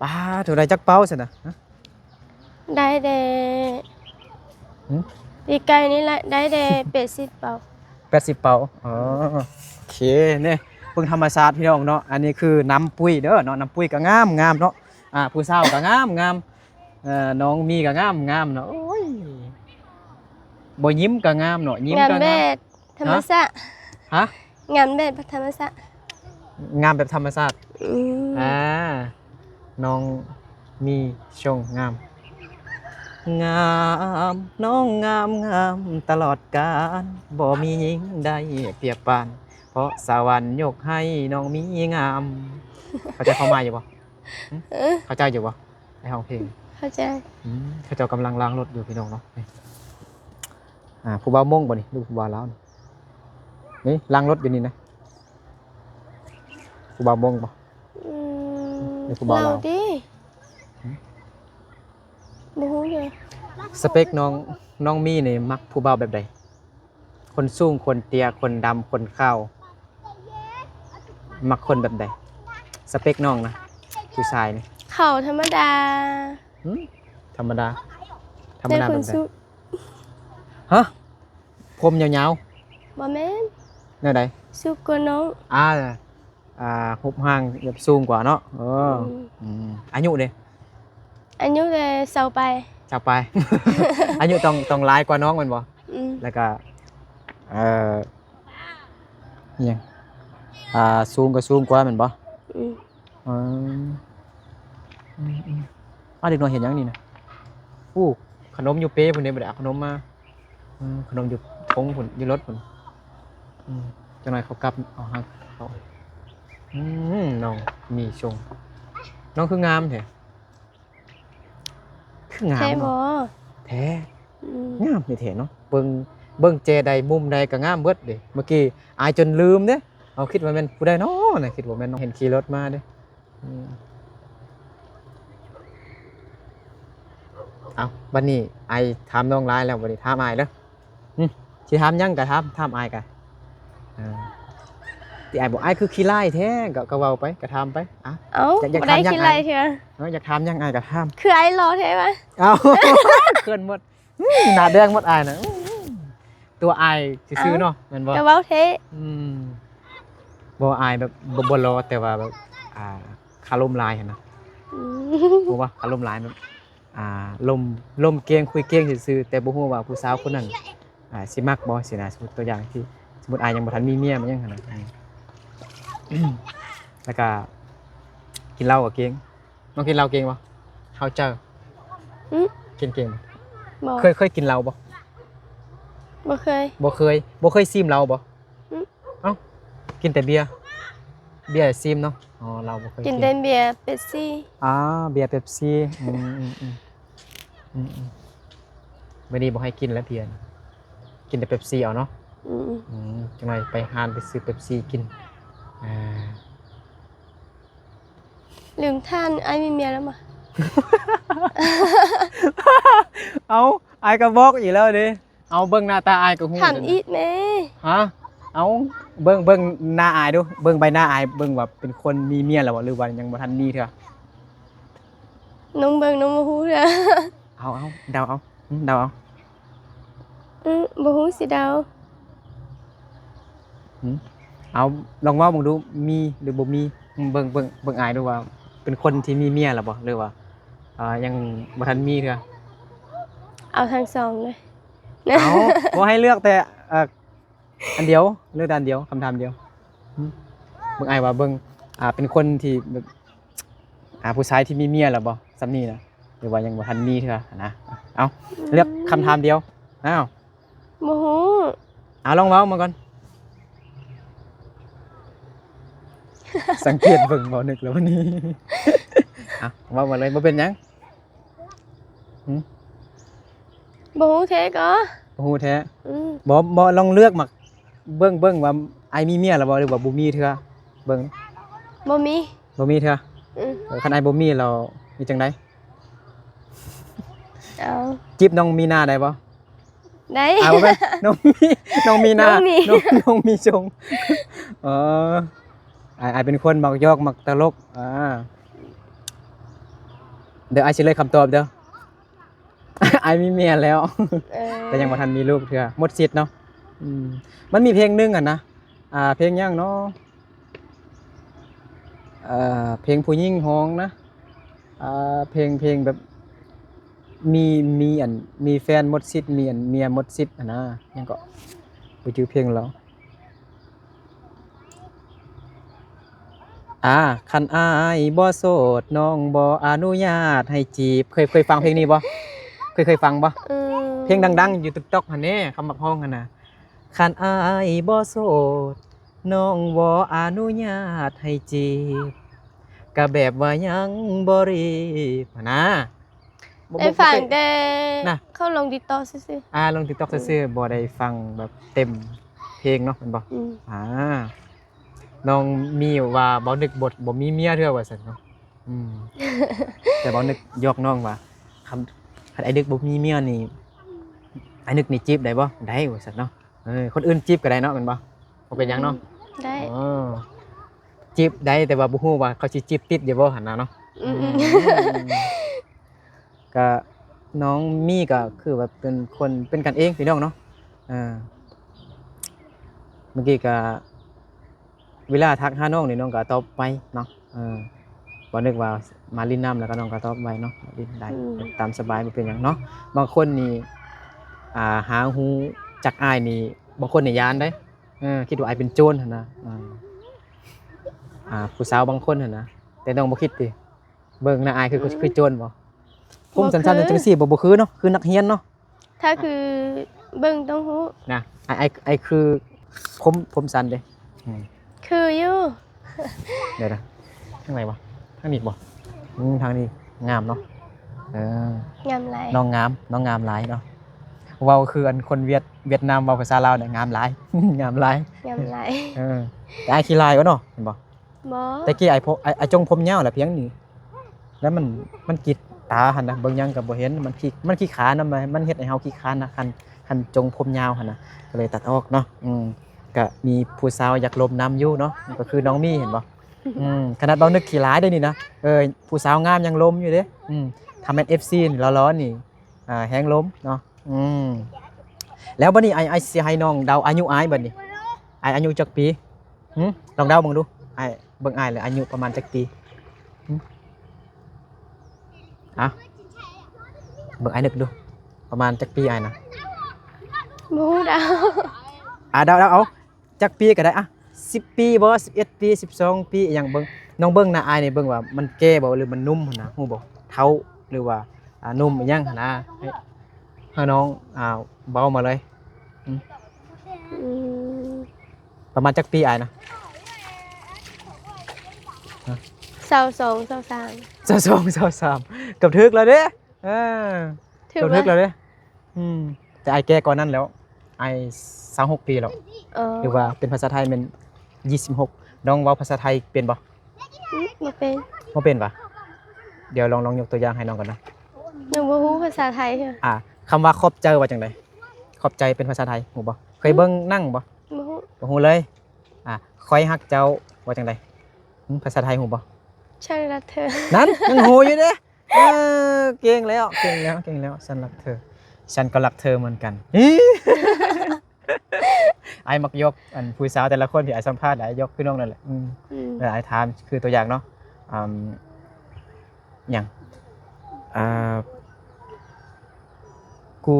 ປາໂທ ໄດ້ຈັກເປົາຊັ້ນນະ? ຮະ? ໄດ້ແຕ່ ປີກາຍນີ້ລາຍໄດ້ແຕ່ແປດສິບເປົາ. ແປດສິບເປົາ. ອໍ ໂອເຄ ນີ້ ເບິ່ງທຳມະຊາດພີ່ນ້ອງເນາະ. ອັນນີ້ຄືນ້ຳປຸ້ຍເດີເນາະ, ນ້ຳປຸ້ຍກໍງາມງາມເນາະ. ອ່າ ຜູ້ສາວກໍງາມງາມ. ເອີ ນ້ອງມີກໍງາມງາມເນາະ. ໂອ້ຍ ບໍ່ຍິ້ມກໍງາມເນາະ, ຍິ້ມກໍງາມ. ງາມແບບທຳມະຊາດ. ຮະ? ງາມແບບທຳມະຊາດ. ງາມແບບທຳມະຊາດ. ອືມ ອ່າ ນ້ອງມີຊົງງາມ. ງາມ ນ້ອງງາມ ງາມຕະຫຼອດການ, ບໍ່ມີຍິງໃດປຽບປານ, ເພາະສະຫວັນຍົກໃຫ້ນ້ອງມີງາມ. ເຂົ້າໃຈຄວາມໝາຍຢູ່ບໍ່? ຫຶ? ເອີ ເຂົ້າໃຈຢູ່ບໍ່? ໄດ້ຮ້ອງເພງ. ເຂົ້າໃຈ. ອືມ ເຂົາເຈົ້າກຳລັງລ້າງລົດຢູ່ພີ່ນ້ອງເນາະ. ນີ້ ອ່າ ຜູ້ບ່າວມົ້ງບໍ່ນີ້ ຫຼືຜູ້ບ່າວລາວນີ້? ນີ້ລ້າງລົດຢູ່ນີ້ນະ. ຜູ້ບ່າວມົ້ງບໍ່? ອືມ ຫຼືຜູ້ບ່າວລາວ? ລາວຕິ? ຫຶ? ບໍ່ຮູ້ເດ. ສະເປັກນ້ອງ ນ້ອງມີນີ້ມັກຜູ້ບ່າວແບບໃດ? ຄົນສູງ ຄົນເຕ້ຍ ຄົນດຳ ຄົນຂາວ ມັກຄົນແບບໃດ? ສະເປັກນ້ອງນະ ຜູ້ຊາຍນີ້. ເຂົາທຳມະດາ. ຫຶ? ທຳມະດາ ທຳມະດາແບບໃດ? ຮະ? ຜົມຍາວໆ? ບໍ່ແມ່ນ. ແນວໃດ? ສູງກວ່ານ້ອງ. ອ່າ ອ່າ ຮູບຮ່າງແບບສູງກວ່າເນາະ. ເອີ ອືມ ອືມ. ອາຍຸເດ? ອາຍຸແຕ່ຊາວປາຍ. ຊາວປາຍ. ອາຍຸຕ້ອງ ຕ້ອງຫຼາຍກວ່ານ້ອງແມ່ນບໍ່? ອືມ. ແລ້ວກໍ ເອີ ອີ່ຫຍັງ ອ່າ ສູງກໍສູງກວ່າແມ່ນບໍ່? ອືມ. ອືມ ອືມ ອືມ. ອ້າວ ເດັກນ້ອຍເຮັດຫຍັງນີ້ນະ? ໂອ້ ຂະໜົມຢູ່ເປພຸ້ນເດ້ ບໍ່ໄດ້ເອົາຂະໜົມມາ. ອືມ ຂະໜົມຢູ່ຖົງພຸ້ນ ຢູ່ລົດພຸ້ນ. ອືມ ຈັກໜ່ອຍເຂົາກັບເອົາໃຫ້ເຂົາ. ອືມ ນ້ອງມີຊົງ ນ້ອງຄືງາມແທ້. ຄືງາມເນາະ. ແທ້ບໍ່? ແທ້. ອືມ ງາມແທ້ໆເນາະ. ເບິ່ງ ເບິ່ງແຈໃດມຸມໃດກໍງາມເບິດເດ້. ເມື່ອກີ້ອາຍຈົນລືມເດ້. ເຮົາຄິດວ່າແມ່ນຜູ້ໃດເນາະນະ ຄິດວ່າແມ່ນນ້ອງ ເຫັນຂີ່ລົດມາເດ້. ອືມ ເອົ້າ ບັດນີ້ອ້າຍຖາມນ້ອງຫຼາຍແລ້ວ ບັດນີ້ຖາມອ້າຍເດີ. ອືມ ຊິຖາມຫຍັງກໍຖາມ ຖາມອ້າຍກໍ ເອີ ທີ່ອ້າຍບອກ ອ້າຍຄືຂີ້ຮ້າຍແທ້ ກໍ ກໍເວົ້າໄປ ກໍຖາມໄປ. ອ່ະ ເອົ້າ ຢາກ ຢາກຖາມຫຍັງອ້າຍ? ເອີ ຢາກຖາມຫຍັງອ້າຍກໍຖາມ. ຄືອ້າຍຫຼໍ່ແທ້ວະ? ເອົ້າ ເຂີນໝົດ. ອືມ ໜ້າແດງໝົດອ້າຍນະ. ອືມ ຕົວອ້າຍຊື່ໆເນາະ. ເອົ້າ ແມ່ນບໍ່? ກໍເວົ້າແທ້. ອືມ ບໍ່ ອ້າຍແບບ ບໍ່ ບໍ່ຫຼໍ່ ແຕ່ວ່າແບບ ອ່າ ຄາລົມຫຼາຍຫັ້ນນະ. ອືມ ຮູ້ບໍ່? ຄາລົມຫຼາຍແບບ ອ່າ ລົມ ລົມເກັ່ງ ຄຸຍເກັ່ງຊື່ໆ ແຕ່ບໍ່ຮູ້ວ່າຜູ້ສາວຄົນນັ້ນ ອ່າ ຊິມັກບໍ່ຊີ້ນະ. ສົມມຸດຕົວຢ່າງທີ່ ສົມມຸດອ້າຍຍັງບໍ່ທັນມີເມຍ ມັນຫຍັງຫັ້ນນະ. ອືມ ແລ້ວກໍກິນເຫຼົ້າກໍເກັ່ງ. ນ້ອງກິນເຫຼົ້າເກັ່ງບໍ່? ເຂົ້າໃຈ. ຫຶ? ກິນເກັ່ງບໍ່? ບໍ່. ເຄີຍ ເຄີຍກິນເຫຼົ້າບໍ່? ບໍ່ເຄີຍ. ບໍ່ເຄີຍ ບໍ່ເຄີຍຊີມເຫຼົ້າບໍ່? ຫຶ? ເອົ້າ ກິນແຕ່ເບຍ ເບຍຊີມເນາະ. ອໍ ເຫຼົ້າບໍ່ເຄີຍກິນ. ກິນແຕ່ເບຍເປັບຊີ. ອ່າ ເບຍເປັບຊີ. ອືມ ອືມ ອືມ ອືມ ອືມ. ມື້ນີ້ບໍ່ໃຫ້ກິນແລ້ວເບຍ ກິນແຕ່ເປັບຊີເອົາເນາະ. ອືມ ອືມ ຈັກໜ່ອຍໄປຮ້ານໄປຊື້ເປັບຊີກິນ. ອ່າ ລືມຖາມ ອ້າຍມີເມຍແລ້ວບໍ່? ເອົ້າ ອ້າຍກໍບອກອີກແລ້ວເດ້. ເອົາ ເບິ່ງໜ້າຕາອ້າຍກໍຮູ້. ຖາມອີກແມ້. ຮະ? ເອົາ ເບິ່ງ ເບິ່ງໜ້າອ້າຍດູ ເບິ່ງໃບໜ້າອ້າຍ ເບິ່ງວ່າເປັນຄົນມີເມຍແລ້ວບໍ່ ຫຼືວ່າຍັງບໍ່ທັນມີເທື່ອ? ນ້ອງເບິ່ງ ນ້ອງບໍ່ຮູ້ເທື່ອ. ເອົາ ເອົາ ເດົາເອົາ ເດົາເອົາ. ອື ບໍ່ຮູ້ຊິເດົາ. ຫືມ ເອົາ ລອງເວົ້າເບິ່ງດູ ມີຫຼືບໍ່ມີ? ເບິ່ງ ເບິ່ງ ເບິ່ງອ້າຍດູວ່າເປັນຄົນທີ່ມີເມຍແລ້ວບໍ່ ຫຼືວ່າ ອ່າ ຍັງບໍ່ທັນມີເທື່ອ? ເອົາທັງສອງເລີຍ. ເອົາ ບໍ່ໃຫ້ເລືອກແຕ່ ເອີ ອັນດຽວ ເລືອກແຕ່ອັນດຽວ ຄຳຖາມດຽວ. ຫືມ ເບິ່ງອ້າຍວ່າເບິ່ງ ອ່າ ເປັນຄົນທີ່ແບບ ອ່າ ຜູ້ຊາຍທີ່ມີເມຍແລ້ວບໍ່ ສ່ຳນີ້ນະ ຫຼືວ່າຍັງບໍ່ທັນມີເທື່ອຫັ້ນນະ? ເອົາ ເລືອກຄຳຖາມດຽວ. ອ້າວ ບໍ່ຮູ້. ເອົາ ລອງເວົ້າມາກ່ອນ. ສັງເກດເບິ່ງບໍ່ ນຶກແລ້ວວັນນີ້. ເອົາ ເວົ້າມາເລີຍ ບໍ່ເປັນຫຍັງ. ຫືມ ບໍ່ຮູ້ແທ້ກໍ ບໍ່ຮູ້ແທ້. ອືມ ບໍ່ ບໍ່ ລອງເລືອກມາເບິ່ງ ເບິ່ງວ່າອ້າຍມີເມຍແລ້ວບໍ່ ຫຼືວ່າບໍ່ມີເທື່ອ? ເບິ່ງ ບໍ່ມີ. ບໍ່ມີເທື່ອ. ອືມ ເອີ ຄັນອ້າຍບໍ່ມີແລ້ວເຮັດຈັ່ງໃດ? ເອົາ ຈີບນ້ອງມີນາໄດ້ບໍ່? ໄດ້. ອ່າ ບໍ່ແມ່ນ ນ້ອງມີ ນ້ອງມີນາ ນ້ອງມີ ນ້ອງ ນ້ອງມີຊົງ. ເອີ ອ້າຍ ອ້າຍເປັນຄົນມັກຢອກ ມັກຕະຫຼົກ. ອ່າ ດຽວອ້າຍຊິເລີຍຄຳຕອບເດີ. ອ້າຍມີເມຍແລ້ວ ເອີ ແຕ່ຍັງບໍ່ທັນມີລູກເທື່ອ ໝົດສິດເນາະ. ອືມ ມັນມີເພງໜຶ່ງຫັ້ນນະ ອ່າ ເພງຫຍັງເນາະ ເອີ ເພງຜູ້ຍິງຮ້ອງນະ ອ່າ ເພງ ເພງແບບ ມີ ມີອັນ ມີແຟນໝົດສິດ ມີອັນເມຍໝົດສິດຫັ້ນນະ ຫຍັງເກາະ ບໍ່ຈື່ເພງລາວ. ອ່າ ຄັນອ້າຍບໍ່ໂສດ ນ້ອງບໍ່ອະນຸຍາດໃຫ້ຈີບ. ເຄີຍ ເຄີຍຟັງເພງນີ້ບໍ່? ເຄີຍ ເຄີຍຟັງບໍ່? ອືມ ເພງດັງໆຢູ່ຕິກຕັອກຫັ້ນເດ້ ຄຳມັກຮ້ອງຫັ້ນນະ ຄັນອ້າຍບໍ່ໂສດ ນ້ອງບໍ່ອະນຸຍາດໃຫ້ຈີບ ກະແບບວ່າຍັງບໍ່ຣີບຫັ້ນນະ. ບໍ່ ໄດ້ຟັງແຕ່ ນະ ເຂົາລົງຕິກຕັອກຊື່ໆ ອ່າ ລົງຕິກຕັອກຊື່ໆ ອືມ ບໍ່ໄດ້ຟັງແບບເຕັມເພງເນາະ ແມ່ນບໍ່? ອືມ ອ່າ ນ້ອງມີວ່າ ບໍ່ນຶກບໍ່ ບໍ່ມີເມຍເທື່ອວ່າຊັ້ນເນາະ. ອືມ ແຕ່ບໍ່ນຶກຢອກນ້ອງວ່າ ຄັນ ຄັນອ້າຍນຶກບໍ່ມີເມຍນີ້ ອ້າຍນຶກນີ້ຈີບໄດ້ບໍ່? ໄດ້ວ່າຊັ້ນເນາະ. ເອີ ຄົນອື່ນຈີບກໍໄດ້ເນາະ ແມ່ນບໍ່? ບໍ່ເປັນຫຍັງເນາະ. ອືມ ໄດ້ ອໍ ຈີບໄດ້ ແຕ່ວ່າບໍ່ຮູ້ວ່າເຂົາຊິຈີບຕິດຢູ່ບໍ່ຫັ້ນນະເນາະ. ອືມ ອືມ ອືມ ກະນ້ອງມີກໍຄືແບບເປັນຄົນເປັນກັນເອງພີ່ນ້ອງເນາະ. ເອີ ເມື່ອກີ້ກະເວລາທັກຫານ້ອງນີ້ ນ້ອງກໍຕອບໄວເນາະ. ເອີ ບໍ່ນຶກວ່າມາຫຼິ້ນນຳ ແລ້ວກໍນ້ອງກໍຕອບໄວເນາະ ຫຼິ້ນໄດ້ ອືມ ຕາມສະບາຍ ບໍ່ເປັນຫຍັງເນາະ. ບາງຄົນນີ້ ອ່າ ຫາຮູ້ຈັກອ້າຍນີ້ ບາງຄົນນີ້ຢ້ານເດ້ ເອີ ຄິດວ່າອ້າຍເປັນໂຈນຫັ້ນນະ. ອ່າ ອ່າ ຜູ້ສາວບາງຄົນຫັ້ນນະ ແຕ່ນ້ອງບໍ່ຄິດຕິ ເບິ່ງໜ້າອ້າຍຄື ອືມ ຄືໂຈນບໍ່? ຜົມສັ້ນໆ ບໍ່ຄື ຈັ່ງຊີ້ບໍ່ ບໍ່ຄືເນາະ ຄືນັກຮຽນເນາະ. ຖ້າຄືເບິ່ງຕ້ອງຮູ້ນະ. ອ້າຍ ອ້າຍ ອ້າຍຄືຜົມ ຜົມສັ້ນເດ້. ອືມ ຄືຢູ່. ດຽວນະ ທາງໃດວະ? ທາງນີ້ບໍ່? ອືມ ທາງນີ້ງາມເນາະ. ເອີ ງາມຫຼາຍ ນ້ອງງາມ ນ້ອງງາມຫຼາຍເນາະ. ເວົ້າຄືອັນຄົນຫວຽດ ຫວຽດນາມເວົ້າພາສາລາວນີ້ ງາມຫຼາຍ ງາມຫຼາຍ ງາມຫຼາຍ. ເອີ ແຕ່ອ້າຍຂີ້ລາຍເນາະ ເຫັນບໍ່? ບໍ່ ແຕ່ກີ້ອ້າຍ ອ້າຍ ອ້າຍຈົ່ງຜົມຍາວແຫຼະພຽງນີ້ ແລ້ວມັນ ມັນກີດຕາຫັ້ນນະ ເບິ່ງຫຍັງກໍບໍ່ເຫັນ ມັນຂີ້ ມັນຂີ້ຄ້ານນຳ ມັນເຮັດໃຫ້ເຮົາຂີ້ຄ້ານນະ ຄັນ ຄັນຈົ່ງຜົມຍາວຫັ້ນນະ ກໍເລີຍຕັດອອກເນາະ. ອືມ ກໍມີຜູ້ສາວຢາກລົມນຳຢູ່ເນາະ ກໍຄືນ້ອງມີ ເຫັນບໍ່? ອືມ ຂະໜາດນ້ອງນຶກຂີ້ລາຍເດ້ນີ້ນະ ເອີ ຜູ້ສາວງາມຍັງລົມຢູ່ເດ້. ອືມ ຖ້າແມ່ນເອັຟຊີນີ້ຫຼໍ່ໆນີ້ ອ່າ ແຮງລົມເນາະ. ອືມ ແລ້ວບັດນີ້ ອ້າຍ ອ້າຍຊິໃຫ້ນ້ອງເດົາອາຍຸອ້າຍບັດນີ້ ອ້າຍອາຍຸຈັກປີ? ຫຶ ລອງເດົາເບິ່ງດູ ອ້າຍ ເບິ່ງອ້າຍແລ້ວອາຍຸປະມານຈັກປີ? ຫຶ ເອົາ ເບິ່ງອ້າຍນຶກດູ ປະມານຈັກປີອ້າຍນະ? ບໍ່ຮູ້ເດົາ. ອ່າ ເດົາ ເດົາເອົາ ຈັກປີກໍໄດ້ ອ່ະ ສິບປີບໍ່? ສິບເອັດປີ ສິບສອງປີ ອີ່ຫຍັງ ເບິ່ງ ນ້ອງເບິ່ງໜ້າອ້າຍນີ້ ເບິ່ງວ່າມັນແກ່ບໍ່ ຫຼືມັນໜຸ່ມຫັ້ນນະ ຮູ້ບໍ່? ເຖົ້າ ຫຼືວ່າ ອ່າ ໜຸ່ມອີ່ຫຍັງຫັ້ນນະ ໃຫ້ ໃຫ້ນ້ອງ ອ່າ ເວົ້າມາເລີຍ. ອືມ ອືມ ປະມານຈັກປີອ້າຍນະ? ຮະ ຊາວສອງ ຊາວສາມ ຊາວສອງ ຊາວສາມ ເກືອບຖືກແລ້ວເດ້. ເອີ ຖືກ ເກືອບຖືກແລ້ວເດ້. ອືມ ແຕ່ອ້າຍແກ່ກວ່ານັ້ນແລ້ວ ອ້າຍຊາວຫົກປີແລ້ວ. ເອີ ຫຼືວ່າເປັນພາສາໄທແມ່ນ ຊາວຫົກ. ນ້ອງເວົ້າພາສາໄທເປັນບໍ່? ອືມ ບໍ່ເປັນ. ບໍ່ເປັນຫວາ? ດຽວລອງ ລອງຍົກຕົວຢ່າງໃຫ້ນ້ອງກ່ອນນະ. ໜູບໍ່ຮູ້ພາສາໄທເທື່ອ. ອ່າ ຄຳວ່າຂອບໃຈວ່າຈັ່ງໃດ? ຂອບໃຈເປັນພາສາໄທຮູ້ບໍ່? ເຄີຍເບິ່ງໜັງບໍ່? ບໍ່ຮູ້. ບໍ່ຮູ້ເລີຍ. ອ່າ ຂ້ອຍຮັກເຈົ້າວ່າຈັ່ງໃດ? ຫຶ ພາສາໄທຮູ້ບໍ່? ສັນລັກເທີ. ນັ້ນ ຍັງຮູ້ຢູ່ເດ້. ເອີ ເກັ່ງແລ້ວ ເກັ່ງແລ້ວ ເກັ່ງແລ້ວ. ສັນລັກເທີ ສັນກໍລັກເທີເໝືອນກັນ. ອ້າຍມັກຍົກ ອັນ ຜູ້ສາວແຕ່ລະຄົນທີ່ອ້າຍສຳພາດ ອ້າຍຍົກຄືນ້ອງນັ້ນແຫຼະ. ອືມ ອືມ ແລ້ວອ້າຍຖາມຄືຕົວຢ່າງເນາະ ອ່າ ຫຍັງ ອ່າ ກູ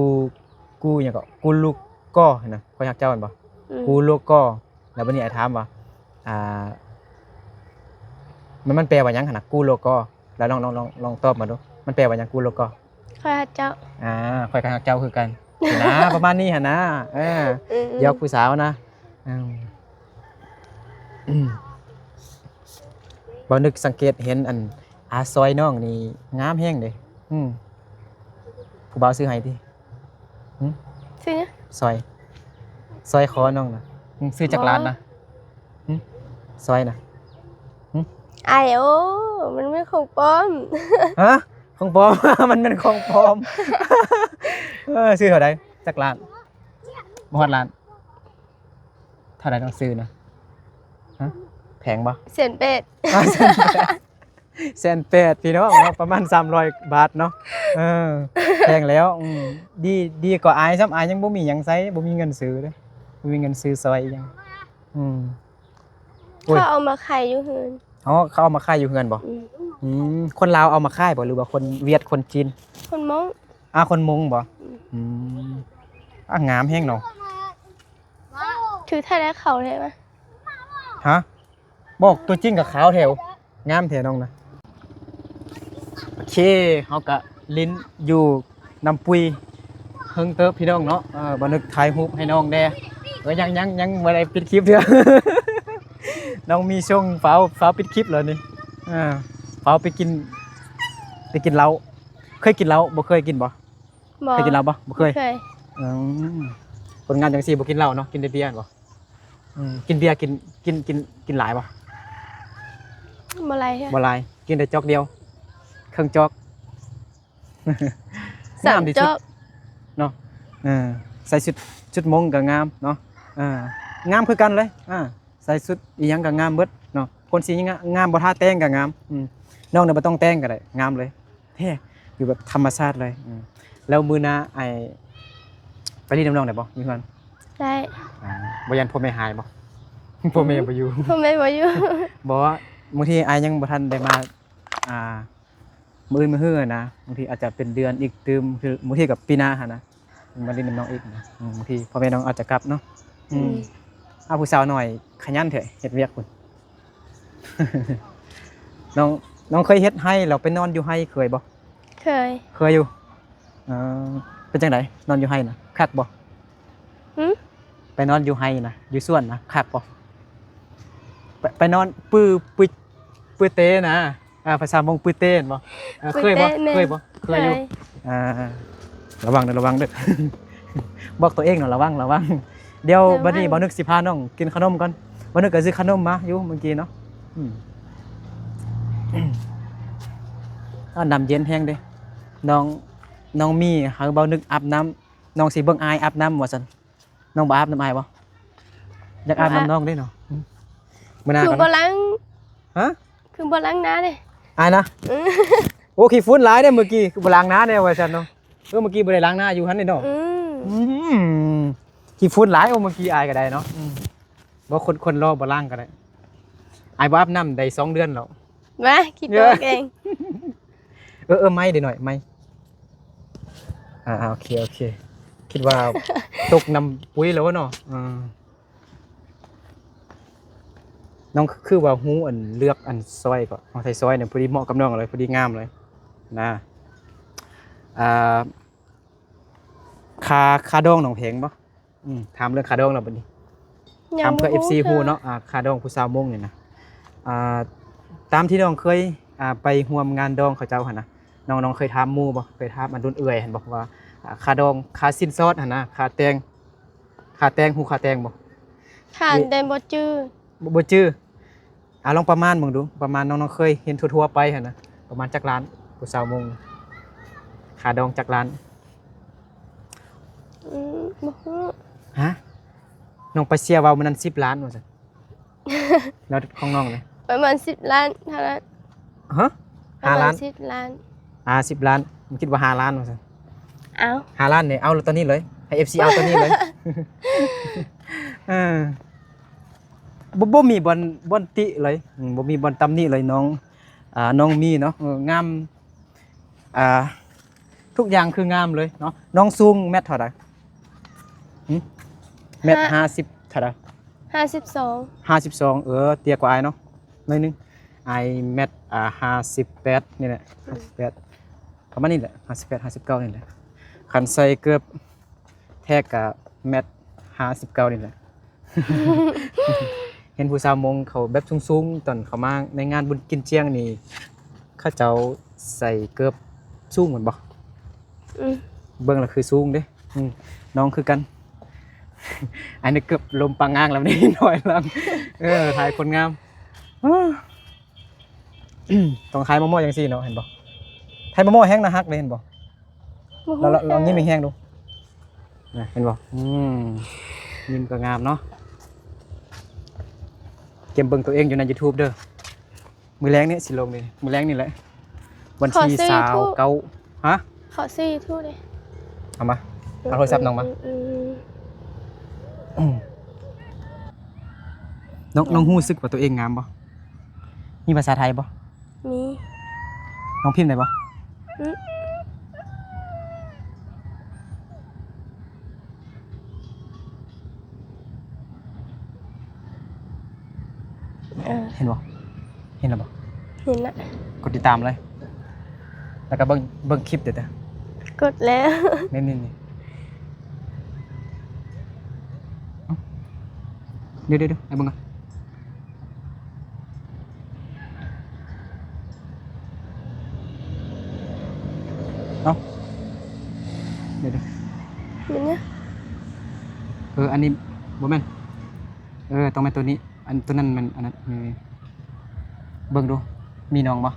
ກູຫຍັງເກາະ ກູລູກກໍຫັ້ນນະ ຂ້ອຍຮັກເຈົ້າແມ່ນບໍ່? ອືມ ກູລູກກໍ. ແລ້ວບັດນີ້ອ້າຍຖາມວ່າ ອ່າ ມັນ ມັນແປວ່າຫຍັງຫັ້ນນະ ກູໂລກໍ? ແລ້ວລອງ ລອງ ລອງ ລອງຕອບມາດູ ມັນແປວ່າຫຍັງ ກູໂລກໍ? ຂ້ອຍຮັກເຈົ້າ. ອ່າ ຂ້ອຍກໍຮັກເຈົ້າຄືກັນ ຊີ້ນະ ປະມານນີ້ຫັ້ນນະ. ເອີ ອືມໆ ຢອກຜູ້ສາວນະ. ອືມ ອືມ ບໍ່ນຶກສັງເກດເຫັນ ອັນ ອາ ຊອຍນ້ອງນີ້ງາມແຮງເດ້. ອືມ ຜູ້ບ່າວຊື້ໃຫ້ຕິ? ຫຶ ຊື້ຫຍັງ? ສອຍ ສອຍຄໍນ້ອງນະ. ຫຶ ຊື້ຈັກລ້ານນະ? ຫຶ ສອຍນະ. ຫຶ ອ້າຍ ໂອ້ ມັນແມ່ນຂອງປອມ. ຮະ? ຂອງປອມ? ມັນແມ່ນຂອງປອມ. ເອີ ຊື້ເທົ່າໃດ? ຈັກລ້ານ? ບໍ່ຮອດລ້ານ. ເທົ່າໃດນ້ອງຊື້ນະ? ຮະ? ແພງບໍ່? ແສນແປດ. ອ່າ ແສນແປດ. ແສນແປດພີ່ນ້ອງເນາະ ປະມານສາມຮ້ອຍບາດເນາະ. ເອີ ແພງແລ້ວ. ອືມ ດີ ດີກວ່າອ້າຍຊ້ຳ ອ້າຍຍັງບໍ່ມີຫຍັງໃຊ້ ບໍ່ມີເງິນຊື້ເດ້ ບໍ່ມີເງິນຊື້ສ້ອຍຫຍັງ. ອືມ ໂອ້ຍ ເຂົາເອົາມາຂາຍຢູ່ເຮືອນ. ອໍ ເຂົາເອົາມາຂາຍຢູ່ເຮືອນບໍ່? ອືມ ອືມ ຄົນລາວເອົາມາຂາຍບໍ່ ຫຼືວ່າຄົນຫວຽດ ຄົນຈີນ? ຄົນມົ້ງ. ອາ ຄົນມົ້ງບໍ່? ອືມ ອືມ ອາ ງາມແຮງເນາະ. ຖືກແທ້ແລ້ວ ຂາວແທ້ວະ. ຮະ? ບອກຕົວຈິງກໍຂາວແທ້ ງາມແທ້ນ້ອງນະ. ໂອເຄ ເຮົາກະຫຼິ້ນຢູ່ນ້ຳປຸຍເຮິງເຕີບພີ່ນ້ອງເນາະ. ເອີ ບ່າວນຶກຖ່າຍຮູບໃຫ້ນ້ອງແດ່. ເອີ ຍັງ ຍັງ ຍັງບໍ່ໄດ້ປິດຄລິບເທື່ອ. ນ້ອງມີຊ່ວງຟ້າວ ຟ້າວປິດຄລິບແລ້ວນີ້. ເອີ ຟ້າວໄປກິນ ໄປກິນເຫຼົ້າ. ເຄີຍກິນເຫຼົ້າ ບໍ່ເຄີຍກິນບໍ່? ບໍ່. ເຄີຍກິນເຫຼົ້າບໍ່? ບໍ່ເຄີຍ. ບໍ່ເຄີຍ. ອືມ ຄົນງາມຈັ່ງຊີ້ບໍ່ກິນເຫຼົ້າເນາະ ກິນແຕ່ເບຍແມ່ນບໍ່? ອືມ ກິນເບຍ ກິນ ກິນ ກິນ ກິນຫຼາຍບໍ່? ບໍ່ຫຼາຍເທື່ອ. ບໍ່ຫຼາຍ ກິນແຕ່ຈອກດຽວ ເຄິ່ງຈອກ ສາມຈອກ ງາມທີ່ສຸດເນາະ. ເອີ ໃສ່ຊຸດ ຊຸດມົ້ງກໍງາມເນາະ. ເອີ ງາມຄືກັນເລີຍ. ອາ ໃສ່ຊຸດອີ່ຫຍັງກໍງາມເບິດເນາະ. ຄົນຊິງາມ ງາມບໍ່ທາແຕ່ງກໍງາມ. ອືມ ນ້ອງນີ້ບໍ່ຕ້ອງແຕ່ງກໍໄດ້ ງາມເລີຍ. ແທ້ ຢູ່ແບບທຳມະຊາດເລີຍ. ອືມ ແລ້ວມື້ໜ້າອ້າຍໄປຫຼິ້ນນຳນ້ອງໄດ້ບໍ່ ຢູ່ເຮືອນ? ໄດ້. ອາ ບໍ່ຢ້ານພໍ່ແມ່ຫາຍບໍ່? ພໍ່ແມ່ບໍ່ຢູ່. ອືມ ພໍ່ແມ່ບໍ່ຢູ່. ບໍ່ ບາງທີອ້າຍຍັງບໍ່ທັນໄດ້ມາ ອ່າ ມື້ອື່ນມື້ຮືຫັ້ນນະ ບາງທີອາດຈະເປັນເດືອນອີກຕື່ມ ຄືບາງທີກໍປີໜ້າຫັ້ນນະ ມາຫຼິ້ນນຳນ້ອງອີກນະ. ອືມ ບາງທີພໍ່ແມ່ນ້ອງອາດຈະກັບເນາະ. ອືມ ອືມ ອ້າ ຜູ້ສາວນ້ອຍຂະຫຍັນແທ້ ເຮັດວຽກພຸ້ນ. ນ້ອງ ນ້ອງເຄີຍເຮັດໄຮ່ແລ້ວໄປນອນຢູ່ໄຮ່ເຄີຍບໍ່? ເຄີຍ. ເຄີຍຢູ່. ເອີ ເປັນຈັ່ງໃດ ນອນຢູ່ໄຮ່ນະ ຄັກບໍ່? ຫື? ໄປນອນຢູ່ໄຮ່ນະ ຢູ່ສວນນະ ຄັກບໍ່? ໄປ ໄປນອນປື ປື ປືເຕນະ. ອ່າ ພາສາມົ້ງ ປືເຕ ແມ່ນບໍ່? ເອີ ປືເຕ ເຄີຍບໍ່? ແມ່ນ. ເຄີຍບໍ່? ເຄີຍຢູ່. ເຄີຍ. ອ່າ ລະວັງເດີ ລະວັງເດີ ບອກຕົວເອງເນາະ ລະວັງ ລະວັງ. ດຽວ ລະວັງ. ບັດນີ້ບ່າວນຶກຊິພານ້ອງກິນຂະໜົມກ່ອນ. ບ່າວນຶກກໍຊື້ຂະໜົມມາຢູ່ມື້ກີ້ເນາະ. ອືມ ອາ ນ້ຳເຢັນແຮງເດ້. ນ້ອງ ນ້ອງມີໃຫ້ບ່າວນຶກອາບນ້ຳ ນ້ອງຊິເບິ່ງອ້າຍອາບນ້ຳວ່າຊັ້ນ. ນ້ອງບໍ່ອາບນ້ຳອ້າຍບໍ່? ຢາກອາບນ້ຳ ອາ ນ້ອງເດ້ເນາະ. ອືມ ມື້ໜ້າ ຄືບໍ່ລ້າງ ຮະ? ຄືບໍ່ລ້າງໜ້າເດ້ ອ້າຍນະ? ອືມ ໂອ້ ຂີ້ຝຸ່ນຫຼາຍເດ້ມື້ກີ້ ຄືບໍ່ລ້າງໜ້າແດ່ວ່າຊັ້ນເນາະ. ເອີ ມື້ກີ້ບໍ່ໄດ້ລ້າງໜ້າຢູ່ຫັ້ນເດ້ເນາະ. ອືມ ອືມ ຂີ້ຝຸ່ນຫຼາຍ. ໂອ້ ມື້ກີ້ອ້າຍກໍໄດ້ເນາະ. ອືມ ບໍ່ ຄົນ ຄົນລໍບໍ່ລ້າງກໍໄດ້. ອ້າຍບໍ່ອາບນ້ຳໄດ້ສອງເດືອນແລ້ວ. ມາ ຂີ້ຕົວເອງ. ເອີ ເອີ ໄມ້ເດໜ້ອຍ ໄມ້. ອ່າ ໂອເຄ ໂອເຄ ຄິດວ່າຕົກນ້ຳປຸຍແລ້ວເນາະ. ອ່າ ນ້ອງຄືວ່າຮູ້ອັນເລືອກອັນຊອຍກໍ ເຮົາໃສ່ຊອຍນີ້ພໍດີເໝາະກັບນ້ອງເລີຍ ພໍດີງາມເລີຍນະ. ອ່າ ຄ່າ ຄ່າດອງນ້ອງແພງບໍ່? ອືມ ຖາມເລື່ອງຄ່າດອງແລ້ວບັດນີ້ ຍັງ ຖາມເພື່ອ ບໍ່ຮູ້ ເອັຟຊີ ເທື່ອ ຮູ້ເນາະ. ອ່າ ຄ່າດອງຜູ້ສາວມົ້ງນີ້ນະ ອ່າ ຕາມທີ່ນ້ອງເຄີຍ ອ່າ ໄປຮ່ວມງານດອງເຂົາເຈົ້າຫັ້ນນະ ນ້ອງ ນ້ອງເຄີຍຖາມໝູ່ບໍ່? ເຄີຍຖາມອັນລຸ້ນເອື້ອຍຫັ້ນບໍ່ວ່າ ອ່າ ຄ່າດອງ ຄ່າສິນສອດຫັ້ນນະ ຄ່າແຕ່ງ ຄ່າແຕ່ງ ຮູ້ຄ່າແຕ່ງບໍ່? ຄ່າ ແຕ່ບໍ່ຈື່ ບໍ່ ບໍ່ຈື່. ອ່າ ລອງປະມານເບິ່ງດູ ປະມານນ້ອງ ນ້ອງເຄີຍເຫັນທົ່ວໆໄປຫັ້ນນະ ປະມານຈັກລ້ານ ຜູ້ສາວມົ້ງ ຄ່າດອງຈັກລ້ານ? ອືມ ບໍ່ຮູ້. ຮະ? ນ້ອງປາເຊຍເວົ້າມື້ນັ້ນສິບລ້ານວ່າຊັ້ນ ແລ້ວຂອງນ້ອງເດ? ປະມານສິບລ້ານເທົ່ານັ້ນ. ຮະ? ປະມານ ຫ້າລ້ານ ສິບລ້ານ. ອ່າ ສິບລ້ານ ມັນຄິດວ່າຫ້າລ້ານວ່າຊັ້ນ. ອ້າວ ຫ້າລ້ານນີ້ ເອົາຕອນນີ້ເລີຍ ໃຫ້ ເອັຟຊີ ເອົາຕອນນີ້ເລີຍ. ເອີ ບໍ່ ບໍ່ມີບ່ອນ ບ່ອນຕິເລີຍ. ອືມ ບໍ່ມີບ່ອນຕຳໜິເລີຍ ນ້ອງ ອ່າ ນ້ອງມີເນາະ. ເອີ ງາມ ອ່າ ທຸກຢ່າງຄືງາມເລີຍເນາະ. ນ້ອງສູງແມັດເທົ່າໃດ? ຫຶ? ແມັດຫ້າ ຫ້າສິບເທົ່າໃດ? ຫ້າສິບສອງ. ຫ້າສິບສອງ. ເອີ ເຕ້ຍກວ່າອ້າຍເນາະ ໜ້ອຍໜຶ່ງ. ອ້າຍແມັດ ອ່າ ຫ້າສິບແປດນີ້ແຫຼະ ຫ້າສິບແປດ ປະມານນີ້ແຫຼະ ຫ້າສິບແປດ ຫ້າສິບເກົ້ານີ້ແຫຼະ. ຄັນໃສ່ເກີບແທ້ກະແມັດຫ້າສິບເກົ້ານີ້ແຫຼະ. ເຫັນຜູ້ສາວມົ້ງເຂົາແບບສູງໆ ຕອນເຂົາມາໃນງານບຸນກິນຈຽງນີ້ ເຂົາເຈົ້າໃສ່ເກີບສູງແມ່ນບໍ່? ອືມ ເບິ່ງແລ້ວຄືສູງເດ້. ອືມ ນ້ອງຄືກັນ ອັນນີ້ເກີບລົມປາງງາງແລ້ວນີ້ ໜ້ອຍຫຼັງ. ເອີ ຖ່າຍຄົນງາມ ຕ້ອງຖ່າຍໝໍ້ໆຈັ່ງຊີ້ເນາະ ເຫັນບໍ່? ຖ່າຍໝໍ້ໆແຮງໜ້າຮັກເດ້ ເຫັນບໍ່? ບໍ່ຮູ້ ລອງ ລອງ ລອງຍິ້ມແຮງໆດູ ນະ ເຫັນບໍ່? ອືມ ຍິ້ມກໍງາມເນາະ. ກຽມເບິ່ງຕົວເອງຢູ່ໃນ YouTube ເດີ. ມື້ແລງນີ້ຊິລົງນີ້ ມື້ແລງນີ້ແຫຼະ ວັນທີຊາວເກົ້າ. ຮະ? ຂໍຊື້ YouTube ເດ້. ເອົາມາ ເອົາໂທລະສັບນ້ອງມາ. ອືມ ອືມ ອືມ ນ້ອງ ນ້ອງຮູ້ສຶກວ່າຕົວເອງງາມບໍ່? ມີພາສາໄທບໍ່? ມີ. ນ້ອງພິມໄດ້ບໍ່? ອືມ ເອີ ເຫັນບໍ່? ເຫັນແລ້ວບໍ່? ເຫັນລະ. ກົດຕິດຕາມເລີຍ ແລ້ວກໍເບິ່ງ ເບິ່ງຄລິບເດີ້. ກົດແລ້ວ. ນີ້ໆໆ ເອົ້າ ດຽວໆໆ ໃຫ້ເບິ່ງກ່ອນ. ເອົ້າ ດຽວໆ ແມ່ນຫຍັງ? ເອີ ອັນນີ້ບໍ່ແມ່ນ. ເອີ ຕ້ອງແມ່ນໂຕນີ້. ອັນ ໂຕນັ້ນມັນ ອັນນັ້ນ ເອີ ເບິ່ງດູ ມີນ້ອງບໍ່?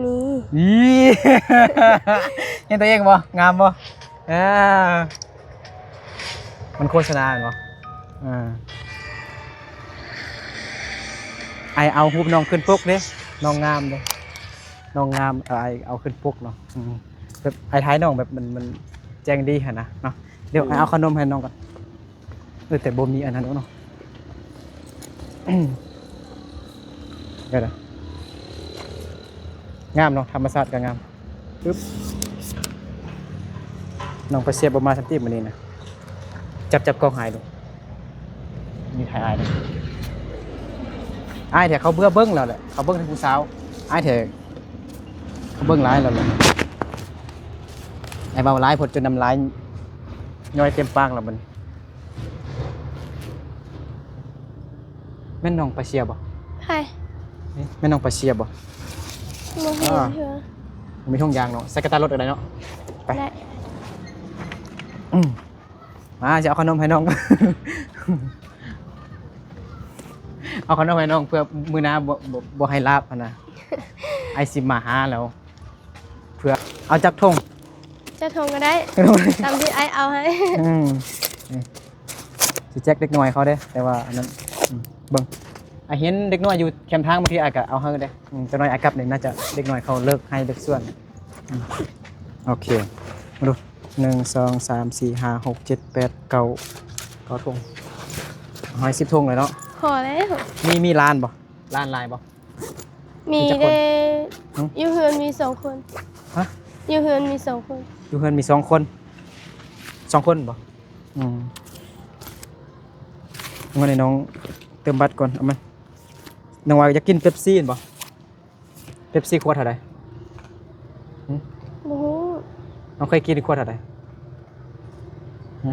ມີ. ອີ ເຫັນຕົວເອງບໍ່? ງາມບໍ່? ອ່າ ມັນໂຄສະນາແມ່ນບໍ່? ອ່າ ອ້າຍເອົາຮູບນ້ອງຂຶ້ນປົກເດ້ ນ້ອງງາມເດ້ ນ້ອງງາມ. ເອີ ອ້າຍເອົາຂຶ້ນປົກເນາະ. ອືມ ແບບອ້າຍຖ່າຍນ້ອງແບບມັນ ມັນແຈ້ງດີຫັ້ນນະເນາະ. ດຽວ ອືມ ອ້າຍເອົາຂະໜົມໃຫ້ນ້ອງກ່ອນ. ເອີ ແຕ່ບໍ່ມີອັນນັ້ນເນາະ. ດຽວນະ ງາມເນາະ ທຳມະຊາດກໍງາມ. ປຶບ ນ້ອງປາເຊຍບໍ່ມາຊ້ຳຕິມື້ນີ້ນະ. ຈັບ ຈັບກ້ອງໃຫ້ດູ ນີ້ຖ່າຍອ້າຍເດີ້. ອ້າຍແທ້ເຂົາເບື່ອເບິ່ງແລ້ວແຫຼະ ເຂົາເບິ່ງແຕ່ຜູ້ສາວ. ອ້າຍແທ້ເຂົາເບິ່ງຫຼາຍແລ້ວແຫຼະ. ອ້າຍເວົ້າຫຼາຍໂພດຈົນນ້ຳລາຍຍ້ອຍເຕັມປາກແລ້ວບັດນີ້. ແມ່ນນ້ອງປາເຊຍບໍ່? ໃຜ? ນີ້ແມ່ນນ້ອງປາເຊຍບໍ່? ບໍ່ເຫັນເທື່ອ. ມີຖົງຢາງເນາະ ໃສ່ກະຕາລົດກໍໄດ້ເນາະ. ໄປ ໄດ້. ອືມ ມາ ຊິເອົາຂະໜົມໃຫ້ນ້ອງ ເອົາຂະໜົມໃຫ້ນ້ອງ ເພື່ອມື້ໜ້າບໍ່ ບໍ່ ບໍ່ໃຫ້ລາບຫັ້ນນະ. ອ້າຍຊິມາຫາແລ້ວ ເພື່ອ ເອົາຈັກຖົງ? ຈັກຖົງກໍໄດ້ ຕາມທີ່ອ້າຍເອົາໃຫ້. ອືມ ນີ້ ຊິແຈກເດັກນ້ອຍເຂົາເດ້ ແຕ່ວ່າອັນນັ້ນ ອືມ ເບິ່ງ ອ້າຍເຫັນເດັກນ້ອຍຢູ່ແຄມທາງ ບາງທີອ້າຍກໍເອົາໃຫ້ເດ້. ອືມ ຈັກໜ້ອຍອ້າຍກັບນີ້ ໜ້າຈະເດັກນ້ອຍເຂົາເລີກໄຮ່ເລີກສວນ. ອືມ ໂອເຄ ມາດູ ໜຶ່ງ ສອງ ສາມ ສີ່ ຫ້າ ຫົກ ເຈັດ ແປດ ເກົ້າ ເກົ້າຖົງ. ເອົາໃຫ້ສິບຖົງເລີຍເນາະ. ພໍແລ້ວ. ມີ ມີຫຼານບໍ່? ຫຼານຫຼາຍບໍ່? ມີ ມີຈັກຄົນ? ເດ້ ຫຶ? ຢູ່ເຮືອນມີສອງຄົນ. ຮະ? ຢູ່ເຮືອນມີສອງຄົນ. ຢູ່ເຮືອນມີສອງຄົນ. ສອງຄົນບໍ່? ອືມ ເອົາໃຫ້ນ້ອງເຕີມບັດກ່ອນ. ເອົາມາ ນ້ອງວ່າຢາກກິນເປັບຊີແມ່ນບໍ່? ເປັບຊີຂວດເທົ່າໃດ? ຫຶ? ບໍ່ຮູ້. ນ້ອງເຄີຍກິນຂວດເທົ່າໃດ? ຫຶ?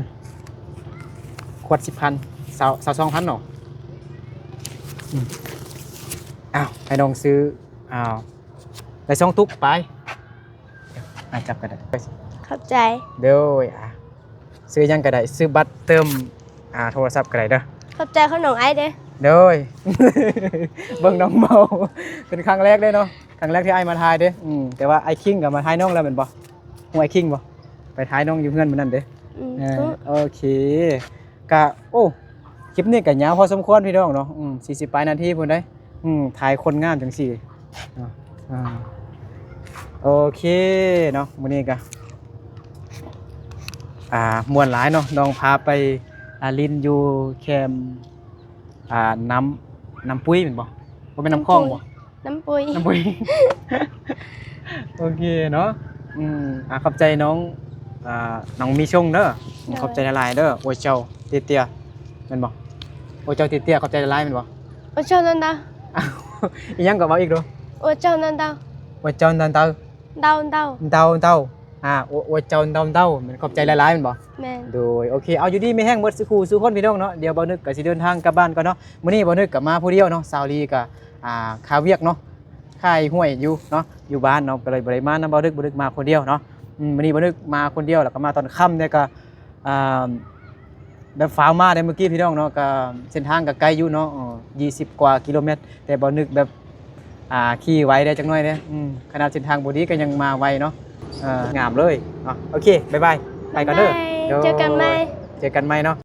ຂວດສິບພັນ ຊາວ ຊາວສອງພັນເນາະ. ອືມ ອ້າວ ໃຫ້ນ້ອງຊື້ ອ້າວ ໄດ້ສອງຕຸກໄປ. ອ່າ ຈັບກໍໄດ້. ຂອບໃຈ. ໂດຍ ອ່າ ຊື້ຫຍັງກໍໄດ້ ຊື້ບັດເຕີມ ອ່າ ໂທລະສັບກໍໄດ້ເດີ. ຂອບໃຈຂອງນ້ອງໄອເດ້. ໂດຍ ເບິ່ງນ້ອງເມົາ ເປັນຄັ້ງແລກເດ້ເນາະ ຄັ້ງແລກທີ່ອ້າຍມາຖ່າຍເດ້. ອືມ ແຕ່ວ່າອ້າຍຄິງກໍມາຖ່າຍນ້ອງແລ້ວແມ່ນບໍ່? ຮູ້ອ້າຍຄິງບໍ່? ໄປຖ່າຍນ້ອງຢູ່ເຮືອນມື້ນັ້ນເດ້. ອືມ ເອີ ໂອເຄ ກະ ໂອ້ ຄລິບນີ້ກະຍາວພໍສົມຄວນພີ່ນ້ອງເນາະ. ອືມ ສີ່ສິບປາຍນາທີພຸ້ນເດ້. ອືມ ຖ່າຍຄົນງາມຈັ່ງຊີ້ເນາະ. ອ່າ ໂອເຄເນາະ ມື້ນີ້ກະ ອ່າ ມ່ວນຫຼາຍເນາະ ນ້ອງພາໄປ ອ່າ ຫຼິ້ນຢູ່ແຄມ ອ່າ ນ້ຳ ນ້ຳປຸຍແມ່ນບໍ່? ບໍ່ແມ່ນນ້ຳຂອງບໍ່? ນ້ຳປຸຍ ນ້ຳປຸຍ ໂອເຄເນາະ. ອືມ ອ່າ ຂອບໃຈນ້ອງ ອ່າ ນ້ອງມີຊົງເດີ. ໂດຍ ຂອບໃຈຫຼາຍໆເດີ. ໂອເຈົ້າເຕຍໆ ແມ່ນບໍ່? ໂອເຈົ້າເຕຍໆ ຂອບໃຈຫຼາຍໆ ແມ່ນບໍ່? ໂອເຈົ້ານັ້ນດາ ອີ່ຫຍັງກໍເວົ້າອີກດູ. ໂອເຈົ້ານັ້ນດາ ໂອເຈົ້ານັ້ນດາ ເດົາເດົາ ເດົາເດົາ ອ່າ ໂອ ໂອເຈົ້າເດົາເດົາ ແມ່ນ ຂອບໃຈຫຼາຍໆ ແມ່ນບໍ່? ແມ່ນ. ໂດຍ ໂອເຄ ເອົາ ຢູ່ດີມີແຮງເບິດສູ່ຄູ່ສູ່ຄົນພີ່ນ້ອງເນາະ. ດຽວບ່າວນຶກກໍຊິເດີນທາງກັບບ້ານກ່ອນເນາະ. ມື້ນີ້ບ່າວນຶກກໍມາຜູ້ດຽວເນາະ ສາວລີກໍ ອ່າ ຄາວຽກເນາະ ຂາຍຫ້ວຍຢູ່ເນາະ ຢູ່ບ້ານເນາະ ກໍເລີຍບໍ່ໄດ້ມານຳບ່າວນຶກ ບ່າວນຶກມາຄົນດຽວເນາະ. ອືມ ມື້ນີ້ບ່າວນຶກມາຄົນດຽວ ແລ້ວກໍມາຕອນຄ່ຳ ແລ້ວກໍ ອ່າ ແບບຟ້າວມາໄດ້ມື້ກີ້ພີ່ນ້ອງເນາະ. ກໍເສັ້ນທາງກໍໄກຢູ່ເນາະ ເອີ ຊາວກວ່າກິໂລແມັດ ແຕ່ບໍ່ນຶກແບບ ອ່າ ຂີ່ໄວໄດ້ຈັກໜ້ອຍເດ້. ອືມ ຂະໜາດເສັ້ນທາງບໍ່ດີກໍຍັງມາໄວເນາະ. ເອີ ງາມເລີຍເນາະ. ໂອເຄ ບາຍບາຍ ໄປກ່ອນເດີ. ບາຍບາຍ ໂດຍ ເຈີກັນໃໝ່ ເຈີກັນໃໝ່ເນາະ.